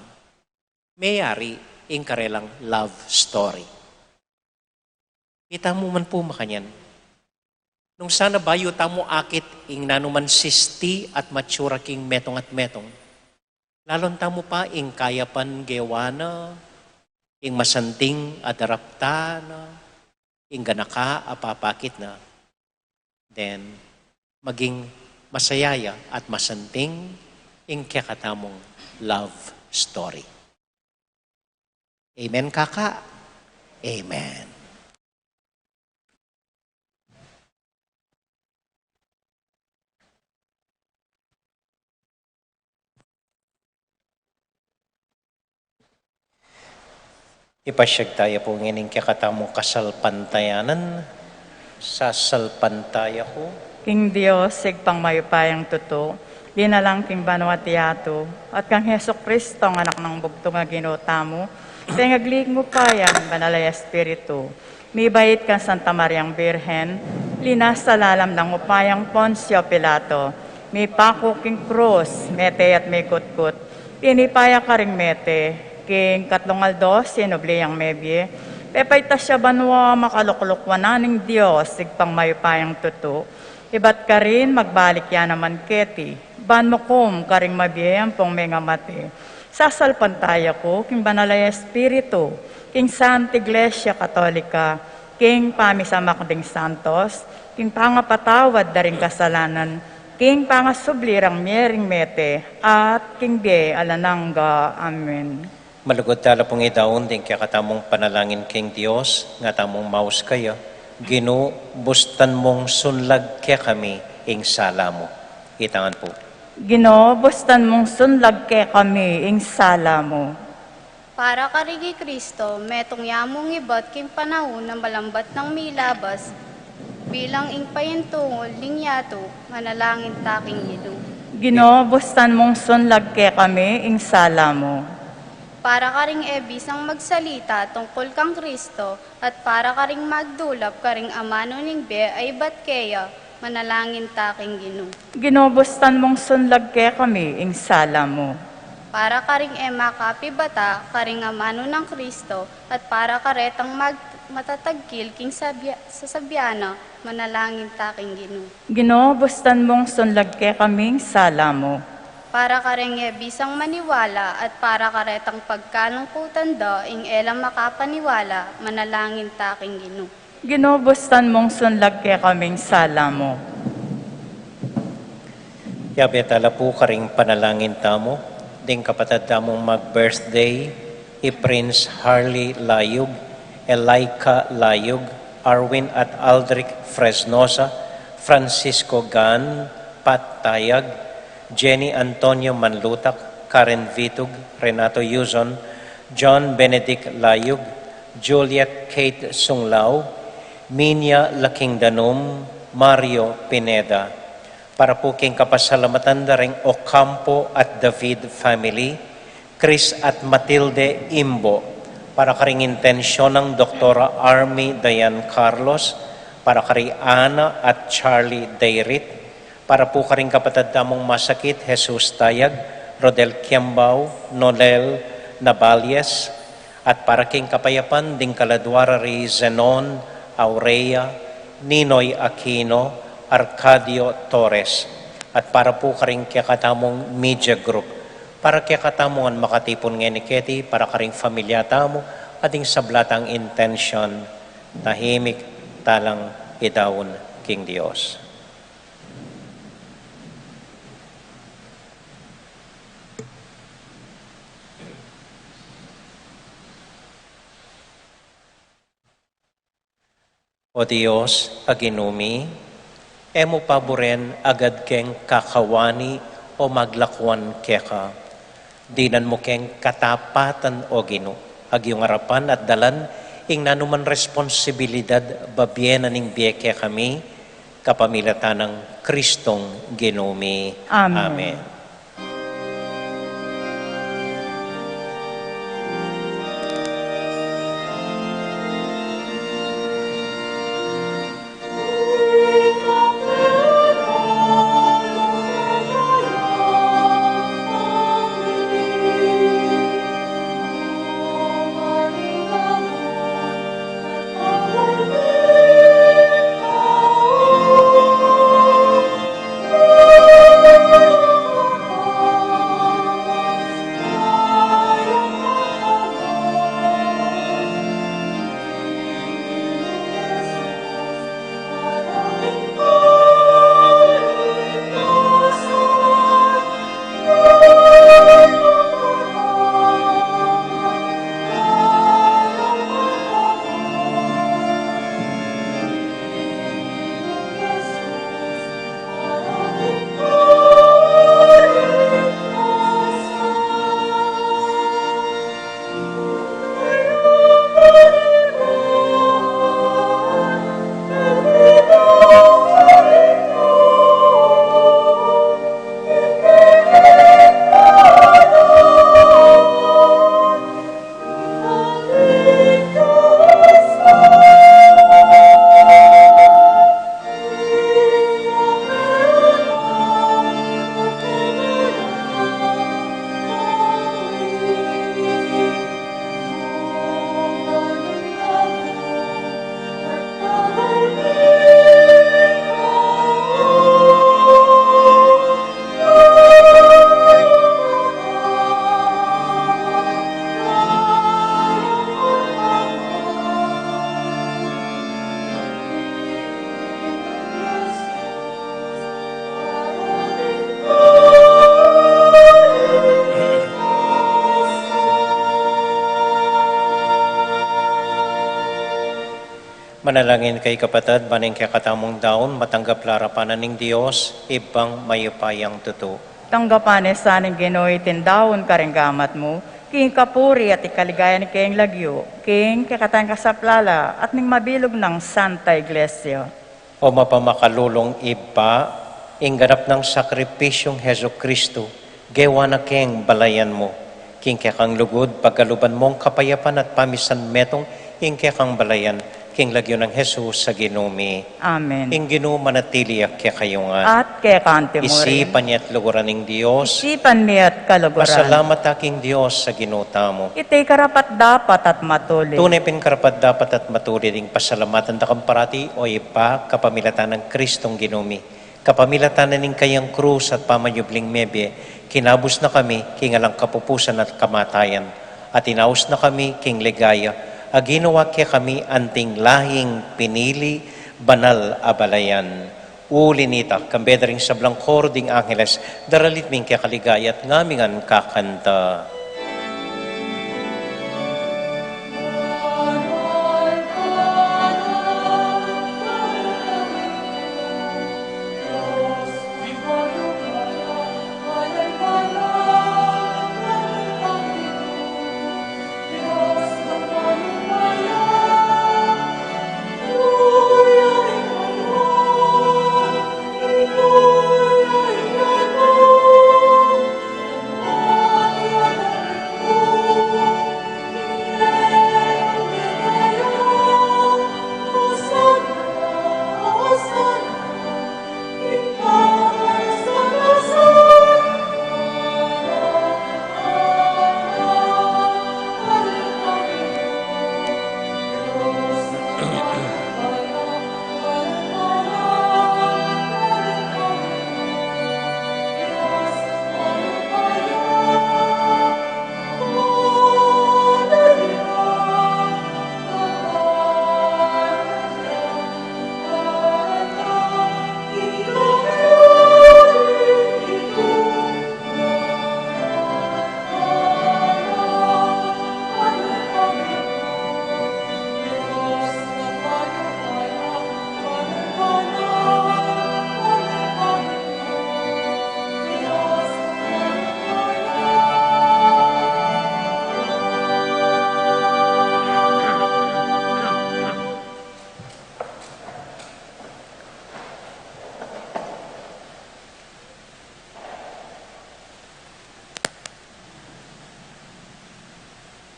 Meyari ing karelang love story. Ita mu man pu makanyan. Nung sana bayu tamu akit ing nanuman sisti at matsura king metung at metung, lalon tamu pa ing kayapan gewa na, ing masanting a daraptan na, ing ganaka a papakit na, then maging masaya ya at masanting ing kekatamung love story. Amen, kaka? Amen. Ipasyag taya pu ngening kekatamung kasalpantayanan. Sasalpantaya ku king Dios, Ibpang mayupayang tutu, linalang king banua at yatu, at kang Jesucristo, ang Anak nang bugtung a Ginu tamu, pengagli king upaya ning Banal a Espiritu, mibait kang Santa Mariang Birhen, linasa lalam ning upayang Poncio Pilato, mipaku king krus, mete at mikutkut, tinipa ya karing mete, king katlung aldo sinubli yang mebie, pepaitas ya banua, makalukluk wanan ning Dios, Ibpang mayupayang tutu, ibat karin magbalik ya naman keti, ban mukum karing mabie ampong mengamate. Sasalpantaya ku king Banal a Espiritu, king Santa Iglesia Katolika, king pamisamak ding santos, king pangapatawad da ring kasalanan, king pangasubli rang mie ring mete, at king bie alang angga. Amen. Malugud tala pung idaun ding kekatamung panalangin king Dios, nga tamung maus kaya, Ginu, bustan mung sunlag kekami ing sala mu. Itangan pu. Ginu, bustan mung sunlag kekami ing sala mu. Para karing i Kristo, metung ya mung ibat king panaun a malambat nang milabas, bilang ing payintungul ning yatu, manalangin ta king Ginu. Ginu, bustan mung sunlag kekami ing sala mu. Para karing e bisang magsalita tungkul kang Kristo, at para karing magdulap karing amanu ning bie a ibat keya, manalangin ta king Ginu. Ginu, bustan mung sunlag kekami ing sala mu. Para karing e makapibata karing amanu nang Kristo, at para karetang mag-, matatagkil king sabya-, sasabian na, manalangin ta king Ginu. Ginu, bustan mung sunlag kekami ing sala mu. Para karing e bisang maniwala at para karetang pagkalungkutan da ing e la makapaniwala, manalangin ta king Ginu. Ginu, bustan mung sunlag kekami ing sala mu. Yabe tala pu karing panalangin tamu, ding kapatad tamung mag-birthday, i Prince Harley Layug, Elaica Layug, Arwin at Aldrich Fresnosa, Francisco Gan, Pat Tayag, Jenny Antonio Manlutak, Karen Vitug, Renato Yuzon, John Benedict Layug, Juliet Kate Sunglao, Minya Laking Danum, Mario Pineda. Para pu king kapasalamatan da ring Ocampo at David family, Chris at Matilde Imbo, para karing intensyon nang Doktora Army Dayan Carlos, Para kari Ana at Charlie Dayrit, para pu karing kapatad tamung masakit, Jesus Tayag, Rodel Kiambao, Nonel Navales, at para king kapayapan ding kaladwa ra ri Zenon, Aurea, Ninoy Aquino, Arcadio Torres, at para pu karing kekatamung media group, para kekatamu ngan makatipun ngeni keti, para karing familia tamu, at ding sabla tang intention, tahimik talang idaun king Dios. O Dios, a Ginu mi, e mu paburen agad keng kakawani o maglakuan keka. Dinan mu keng katapatan, o Ginu, agyung arapan at dalan ing nanuman responsibilidad babie na ning bie kekami, kapamilatan nang Kristong Ginu mi. Amen. Amen. Manalangin kayu kapatad, ban ing kekatamung daun matanggap la arapan na ning Dios, Ibpang mayupayang tutu. Tanggapan ne sa ning Ginu iting daun karing gamat mu, king kapurian at ikaligaya ning kayang lagyu, king kekatang kasaplalan at ning mabilug nang Santa Iglesia. O mapamakalulung Ibpa, ing ganap nang sakripisyung Jesucristo, gewa na keng balayan mu, king kekang lugud, pagkaluban mung kapayapan at pamisan metung, ing kekang balayan, king lagyu nang Jesus a Ginu mi. Amen. Ing Ginu manatili ya kekayu ngan. At keka mu rin. Isipan ya at luguran ning Dios. Isipan mi at kaluguran. Pasalamat ta king Dios a Ginu tamu. Iti karapat-dapat at matulid. Tune pin karapat-dapat at matulid ing pasalamatan da ka parati, o Ibpa, kapamilatan nang Kristong Ginu mi. Kapamilatan na ning kayang krus at pamanyubling mebie, kinabus na kami king alang kapupusan at kamatayan, at inaus na kami king ligaya a ginawa kekami anting lahing pinili, banal a balayan. Uli nita, kambe da ring sablang koro ding angeles, daralit mi ing kekaligaya at ngami ngan kakanta.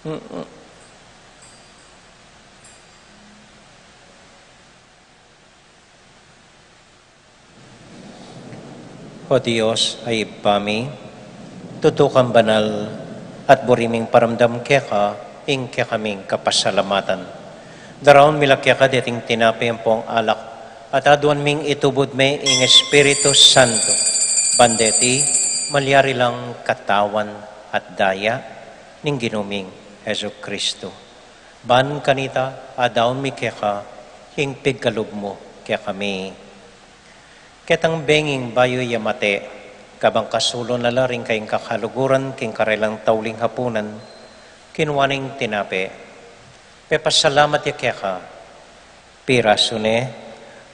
O Dios a Ibpa mi, tutu kang banal, at buri ming paramdam keka ing kekaming kapasalamatan. Daraun mi la keka deting tinape ampong alak, at aduan ming itubud me ing Espiritu Santo, ban deti malyari lang katawan at daya ning Ginu ming Jesucristo. Ban kanita, adaun mi keka ing pigkalub mu kekami. Ketang benging bayu ya mate, kabang kasulu na la ring kayang kakaluguran king karelang tauling hapunan, kinua neng tinape, pepasalamat ya keka, pirasu ne,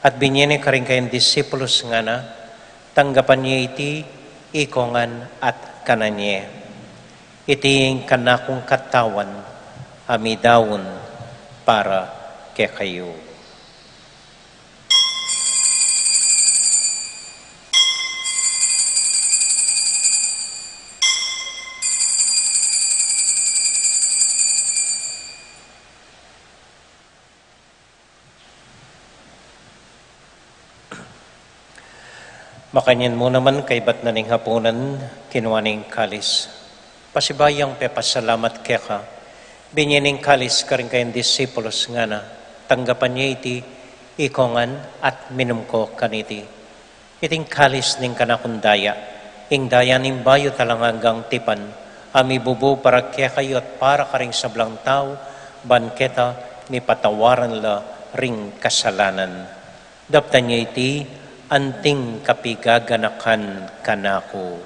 at binye ne karing kayang disipulus, ngana, tanggapan ye iti ikongan at kanan ye. Iti ing kanakung katawan a midaun para kekayu. Makanyan mu naman kaibat na ning hapunan, kinua ne ing kalis. Pasibayu yang pepasalamat keka, binye ne ing kalis karing kayang disipulus, ngana, tanggapan ye iti ikongan at minum ko kaniti. Iting kalis ning kanakung daya, ing daya ning bayu at alang anggang tipan, a mibubu para kekayu at para karing sablang tau, ban keta mipatawaran la ring kasalanan. Daptan ye iti anting kapigaganakan kanaku.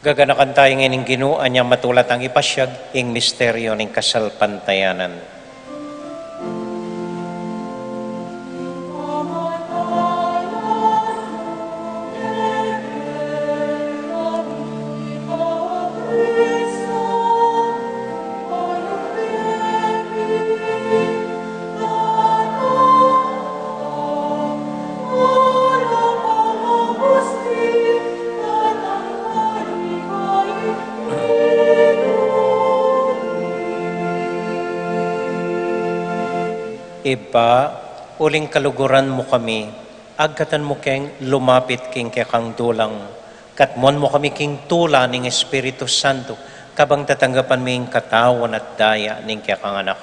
Gaganakan taya ngeni ning Ginu, anya matula tang ipasyag ing misteryu ning kasalpantayanan. Ibpa, uling kaluguran mu kami, agkatan mu keng lumapit king kekang dulang, katmuan mu kami king tula ning Espiritu Santo, kabang tatanggapan mi ing katawan at daya ning kekang Anak.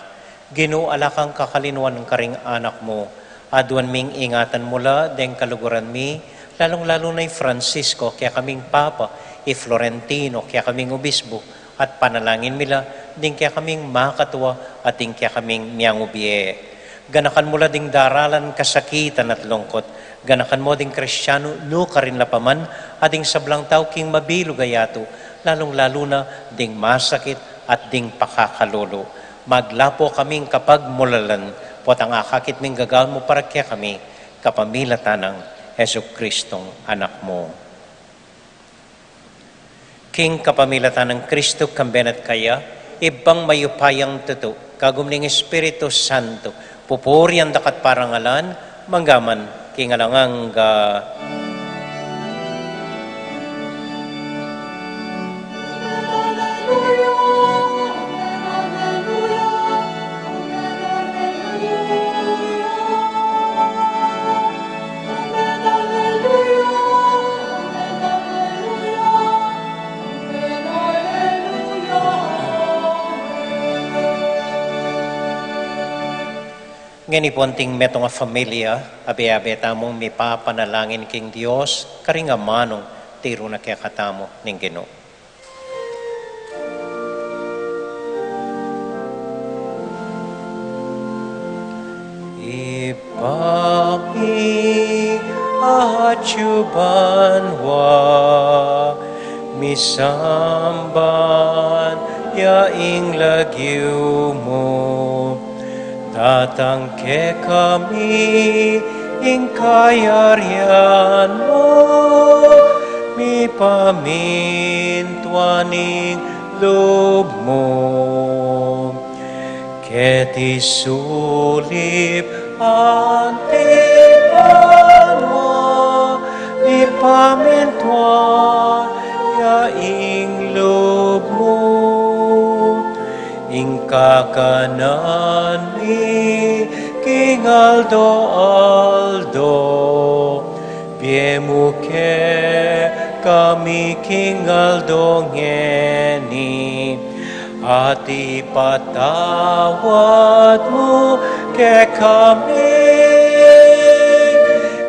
Ginu, ala kang kakalinuan karing anak mu. Aduan ming ingatan mu la deng kaluguran mi, lalung-lalu na i Francisco, kekaming Papa, i Florentino, kekaming Obispo, at panalangin mi la ding kekaming makatua at ding kekaming miangubie. Ganakan mu la ding daralan kasakitan at lungkut. Ganakan mu ding Kristianu nukarin la pa man, at ding sablang tau king mabilug a yatu, lalung-lalu na ding masakit at ding pakakalulu. Maglapo kaming kapagmulalan, potang akakit ming gagawan mu para kekami, kapamilatan nang Jesucristong Anak mu. King kapamilatan nang Kristo, kambe na at kaya, Ibpang mayupayang tutu, kagum ning Espiritu Santo, pupurian da ka at parangalan, mangga man king alang angga. Ngeni pu anting metung a familia, abe-abe tamung mipapanalangin king Dios, karing amanung tiru na kekatamu ning Ginu. Ibpa mi, atsu ka banua, misamban ya ing lagyu mu, datang kekami ing kayarian mu, mipamintuan ing lub mu. Keti sulip anti banua, mipamintuan ya ing lub mu. Ing kakanan mi king aldo-aldo, ibie mu kekami king aldo ngeni, at ipatawad mu kekami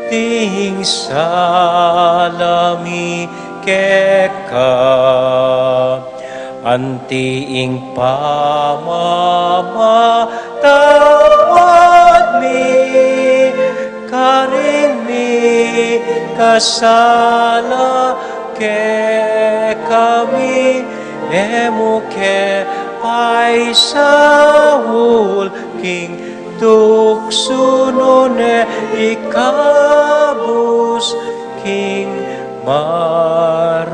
ding sala mi keka, anti ing pamamatawad mi karing mikasala kekami, e mu ke paisaul king tuksu, nune ikabus king marok.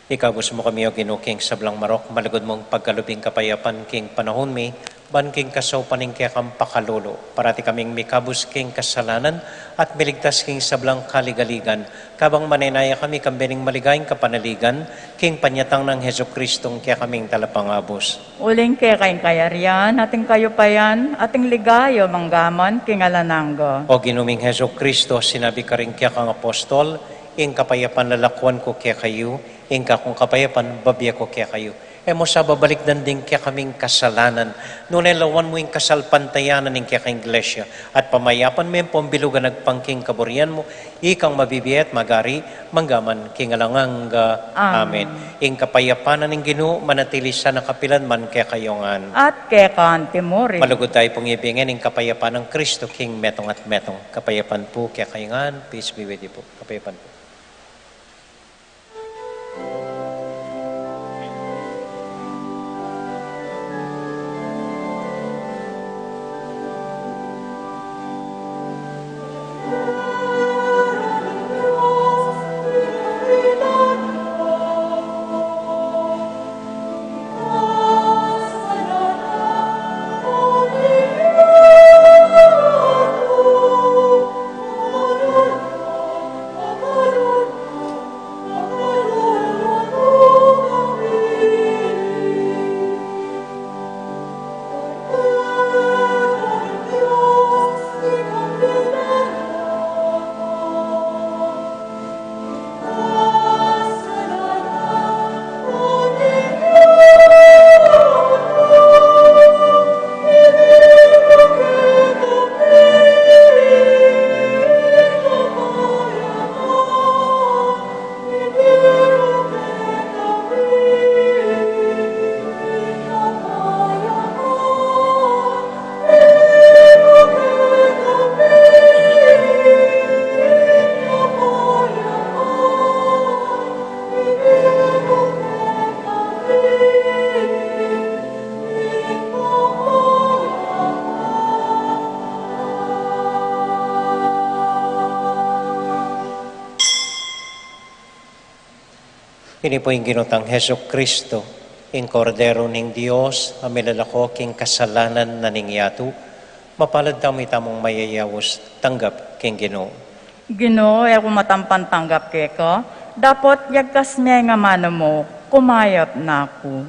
Ikabus mu kami, O Ginu, king sablang marok, malugud mung pagkalub ing kapayapan king panaun mi, ban king kasaupan ning kekang pakalulu, parati kaming mikabus king kasalanan at miligtas king sablang kaligaligan, kabang manenaya kami kambe ning maligayang kapanaligan king panyatang nang Jesucristo a kekaming Talapangabus. Uling keka ing kayarian, at ing kayupayan, at ing ligaya, manggaman king alang angga. O Ginu ming Jesucristo, sinabi karing kekang apostol, ing kapayapan lalakuan ku kekayu, ing kakung kapayapan bibie ku kekayu. E mu sa babalikdan ding kekaming kasalanan, nune lawan mu ing kasalpantayanan ning kekang Iglesia, at pamayapan me ampong bilug a agpang king kaburian mu, ikang mabibie at magari, manggaman king alang angga. Amen. Amen. Ing kapayapan ning Ginu manatili sana kapilan man kekayu ngan. At keka mu rin. Malugud tamu pung ibie ngan ing kapayapan nang Kristo king metung at metung. Kapayapan pu kekayu ngan, peace be with you pu. Kapayapan pu. Ini pu ing Ginu tang Jesucristo, ing Kordero ning Dios, a milalako king kasalanan na ning yatu. Mapalad tamu itamung mayayaus tanggap king Ginu. Ginu, e ku matampan tanggap keka, dapot yagkas me ing amanu mu, kumayap na ku.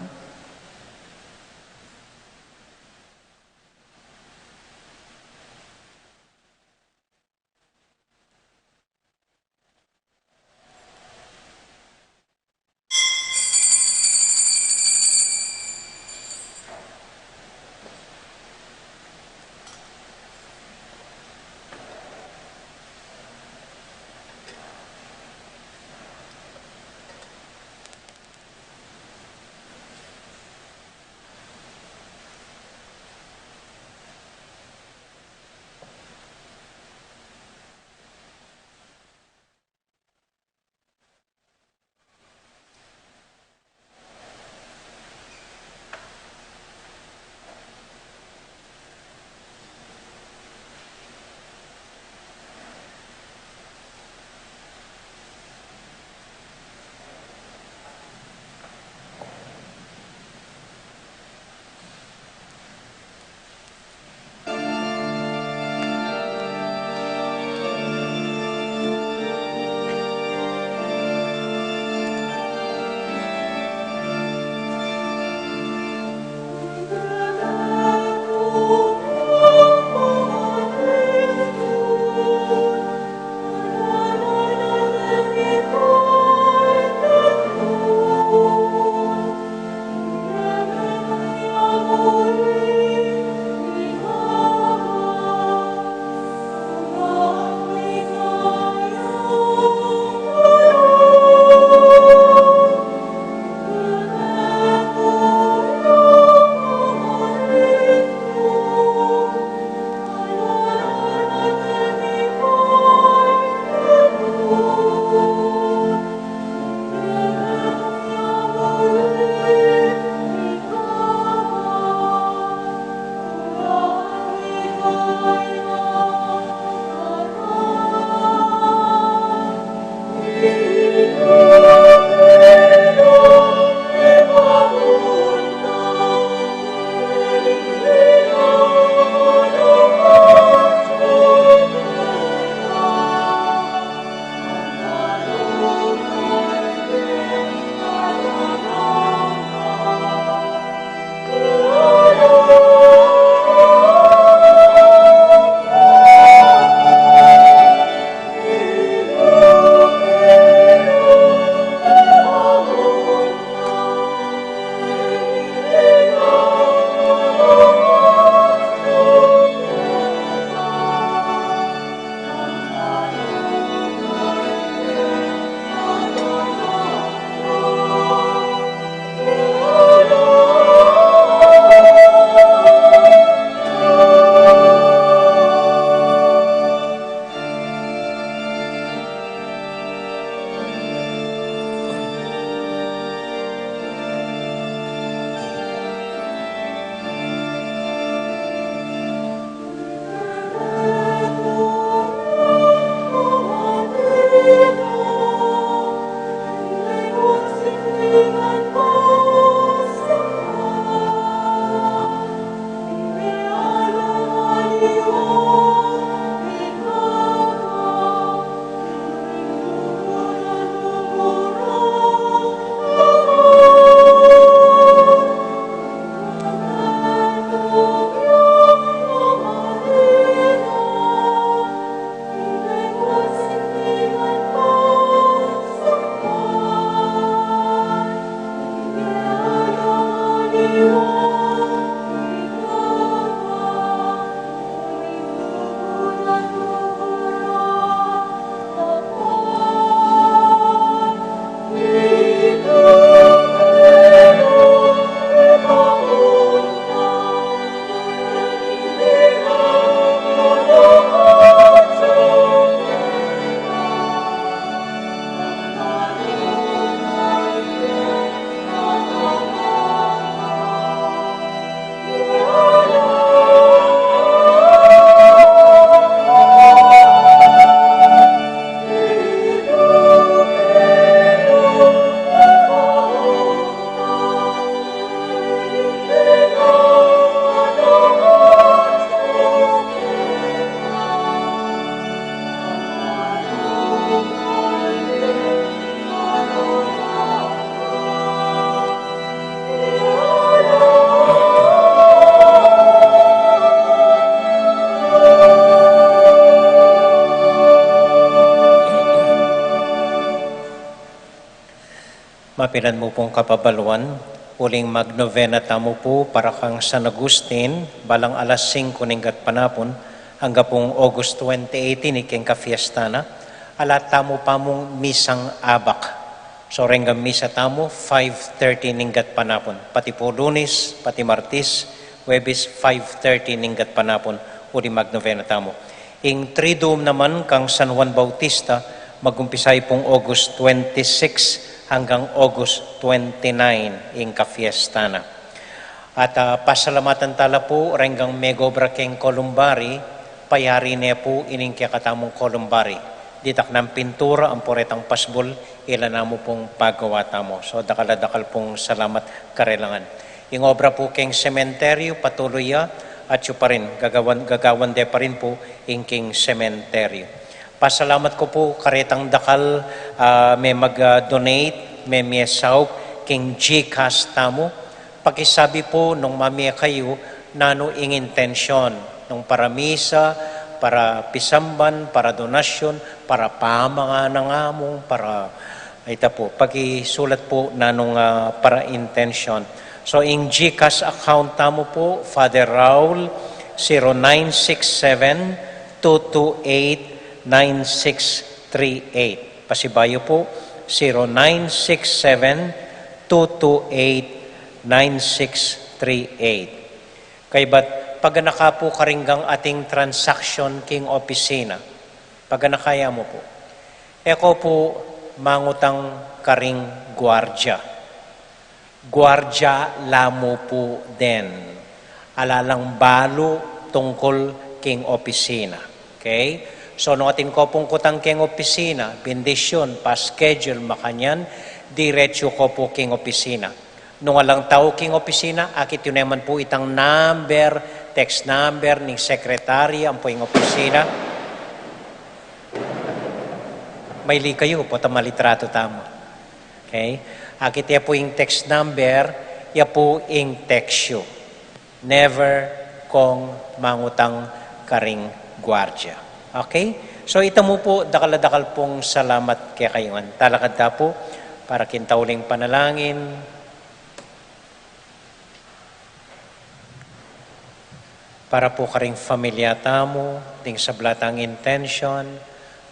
Mapilan mu pung kapabaluan, uling magnovena tamu pu para kang San Agustin, balang alas singko ning gatpanapun, angga pung August twenty eighteen, iking kafiesta na, ala tamu pa mung misang abak. So, renggang misa tamu, five thirty ning gatpanapun. Pati pu Lunes, pati Martes, Huwebes, five thirty ning gatpanapun, uling magnovena tamu. Ing Triduum naman kang San Juan Bautista, magumpisa ya pung August twenty-six anggang August twenty-nine, ing kafiesta na. At, ah, pasalamatan tala pu, renggang megobra keng columbary, payari ne pu ining kekatamung columbary. Ditak nang pintura, ampo retang pasbul, ila namu pung pagawa tamu. So, dakal a dakal pung salamat karelangan. Ing obra pu keng sementeryu, patuloy ya, atyu pa rin, gagawan, gagawan de pa rin pu ing king sementeryu. Pasalamat ku pu karetang dakal, ah, me mag-donate, me mie saup king GCash tamu. Pakisabi pu nung mamie kayu nanu ing intensyon, nung para misa, para pisamban, para donasyun, para pamangan nang amu, para, ita pu, pakisulat pu nanung, ah, para intensyon. So, ing GCash account tamu pu, Father Raul, zero nine six seven two two eight nine six three eight. Pasibayu pu, zero nine six seven two two eight nine six three eight. Kaybat paganaka pu karing ating transaction king opisina. Paganaka ya mu pu. E ko pu mangutang karing guardia. Guardia la mu pu den. Ala lang balu tungkul king opisina. Okay? So, nung atin ko pung kutang keng opisina, bendisyun, pa-schedule, makanyan, diretsu ko pu king opisina. Nung alang tau king opisina, akit yu naman pu itang number, text number, ning sekretarya, ampo ing opisina. Maili kayu, potang malitratu tamu. Okay? Akit ya pu ing text number, ya pu ing text yu. Never kong mangutang karing guardia. Okay? So, ita mu pu, dakal a dakal pung salamat kekayu ngan. Talakad ta pu, para king tauling panalangin. Para pu karing familia tamu, ding sabla tang intensyon,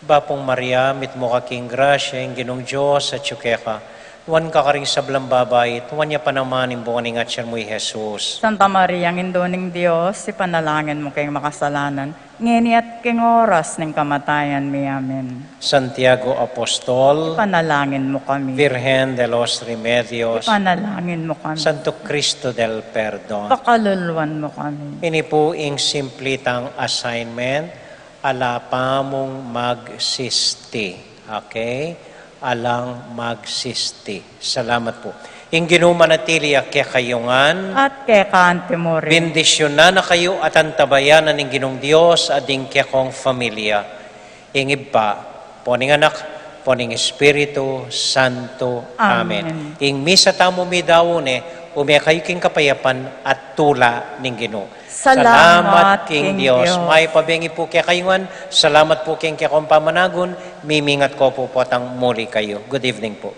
Bapu Maria, mitmu ka king grasya, ing Ginung Dios atyu keka. Nuan ka karing sablang babai, at nuan ya pa naman ing bunga ning atyan mu, i Jesus. Santa Maria, Indu ning Dios, ipanalangin mu keng makasalanan, ngeni at king oras ning kamatayan mi. Amen. Santiago Apostol, ipanalangin mu kami. Virgen de los Remedios, ipanalangin mu kami. Santo Cristo del Perdon, pakaluluan mu kami. Ini pu ing simple tang assignment, ala pa mung magsisti. Okay? Alang magsisti. Salamat pu. Ing Ginu manatili ya kekayu ngan. At keka anti mu rin. Bendisyunan na kayu at antabayanan ning Ginung Dios a ding kekong familia. Ing Ibpa, ampo ning Anak, ampo ning Espiritu Santo. Amen. Amen. Ing misa tamu midaun ne, ume kayu king kapayapan at tula ning Ginu. Salamat king Dios. Mayap a bengi pu kekayu ngan. Salamat pu king kekong pamanagun. Mimingat ko pu potang muli kayu. Good evening pu.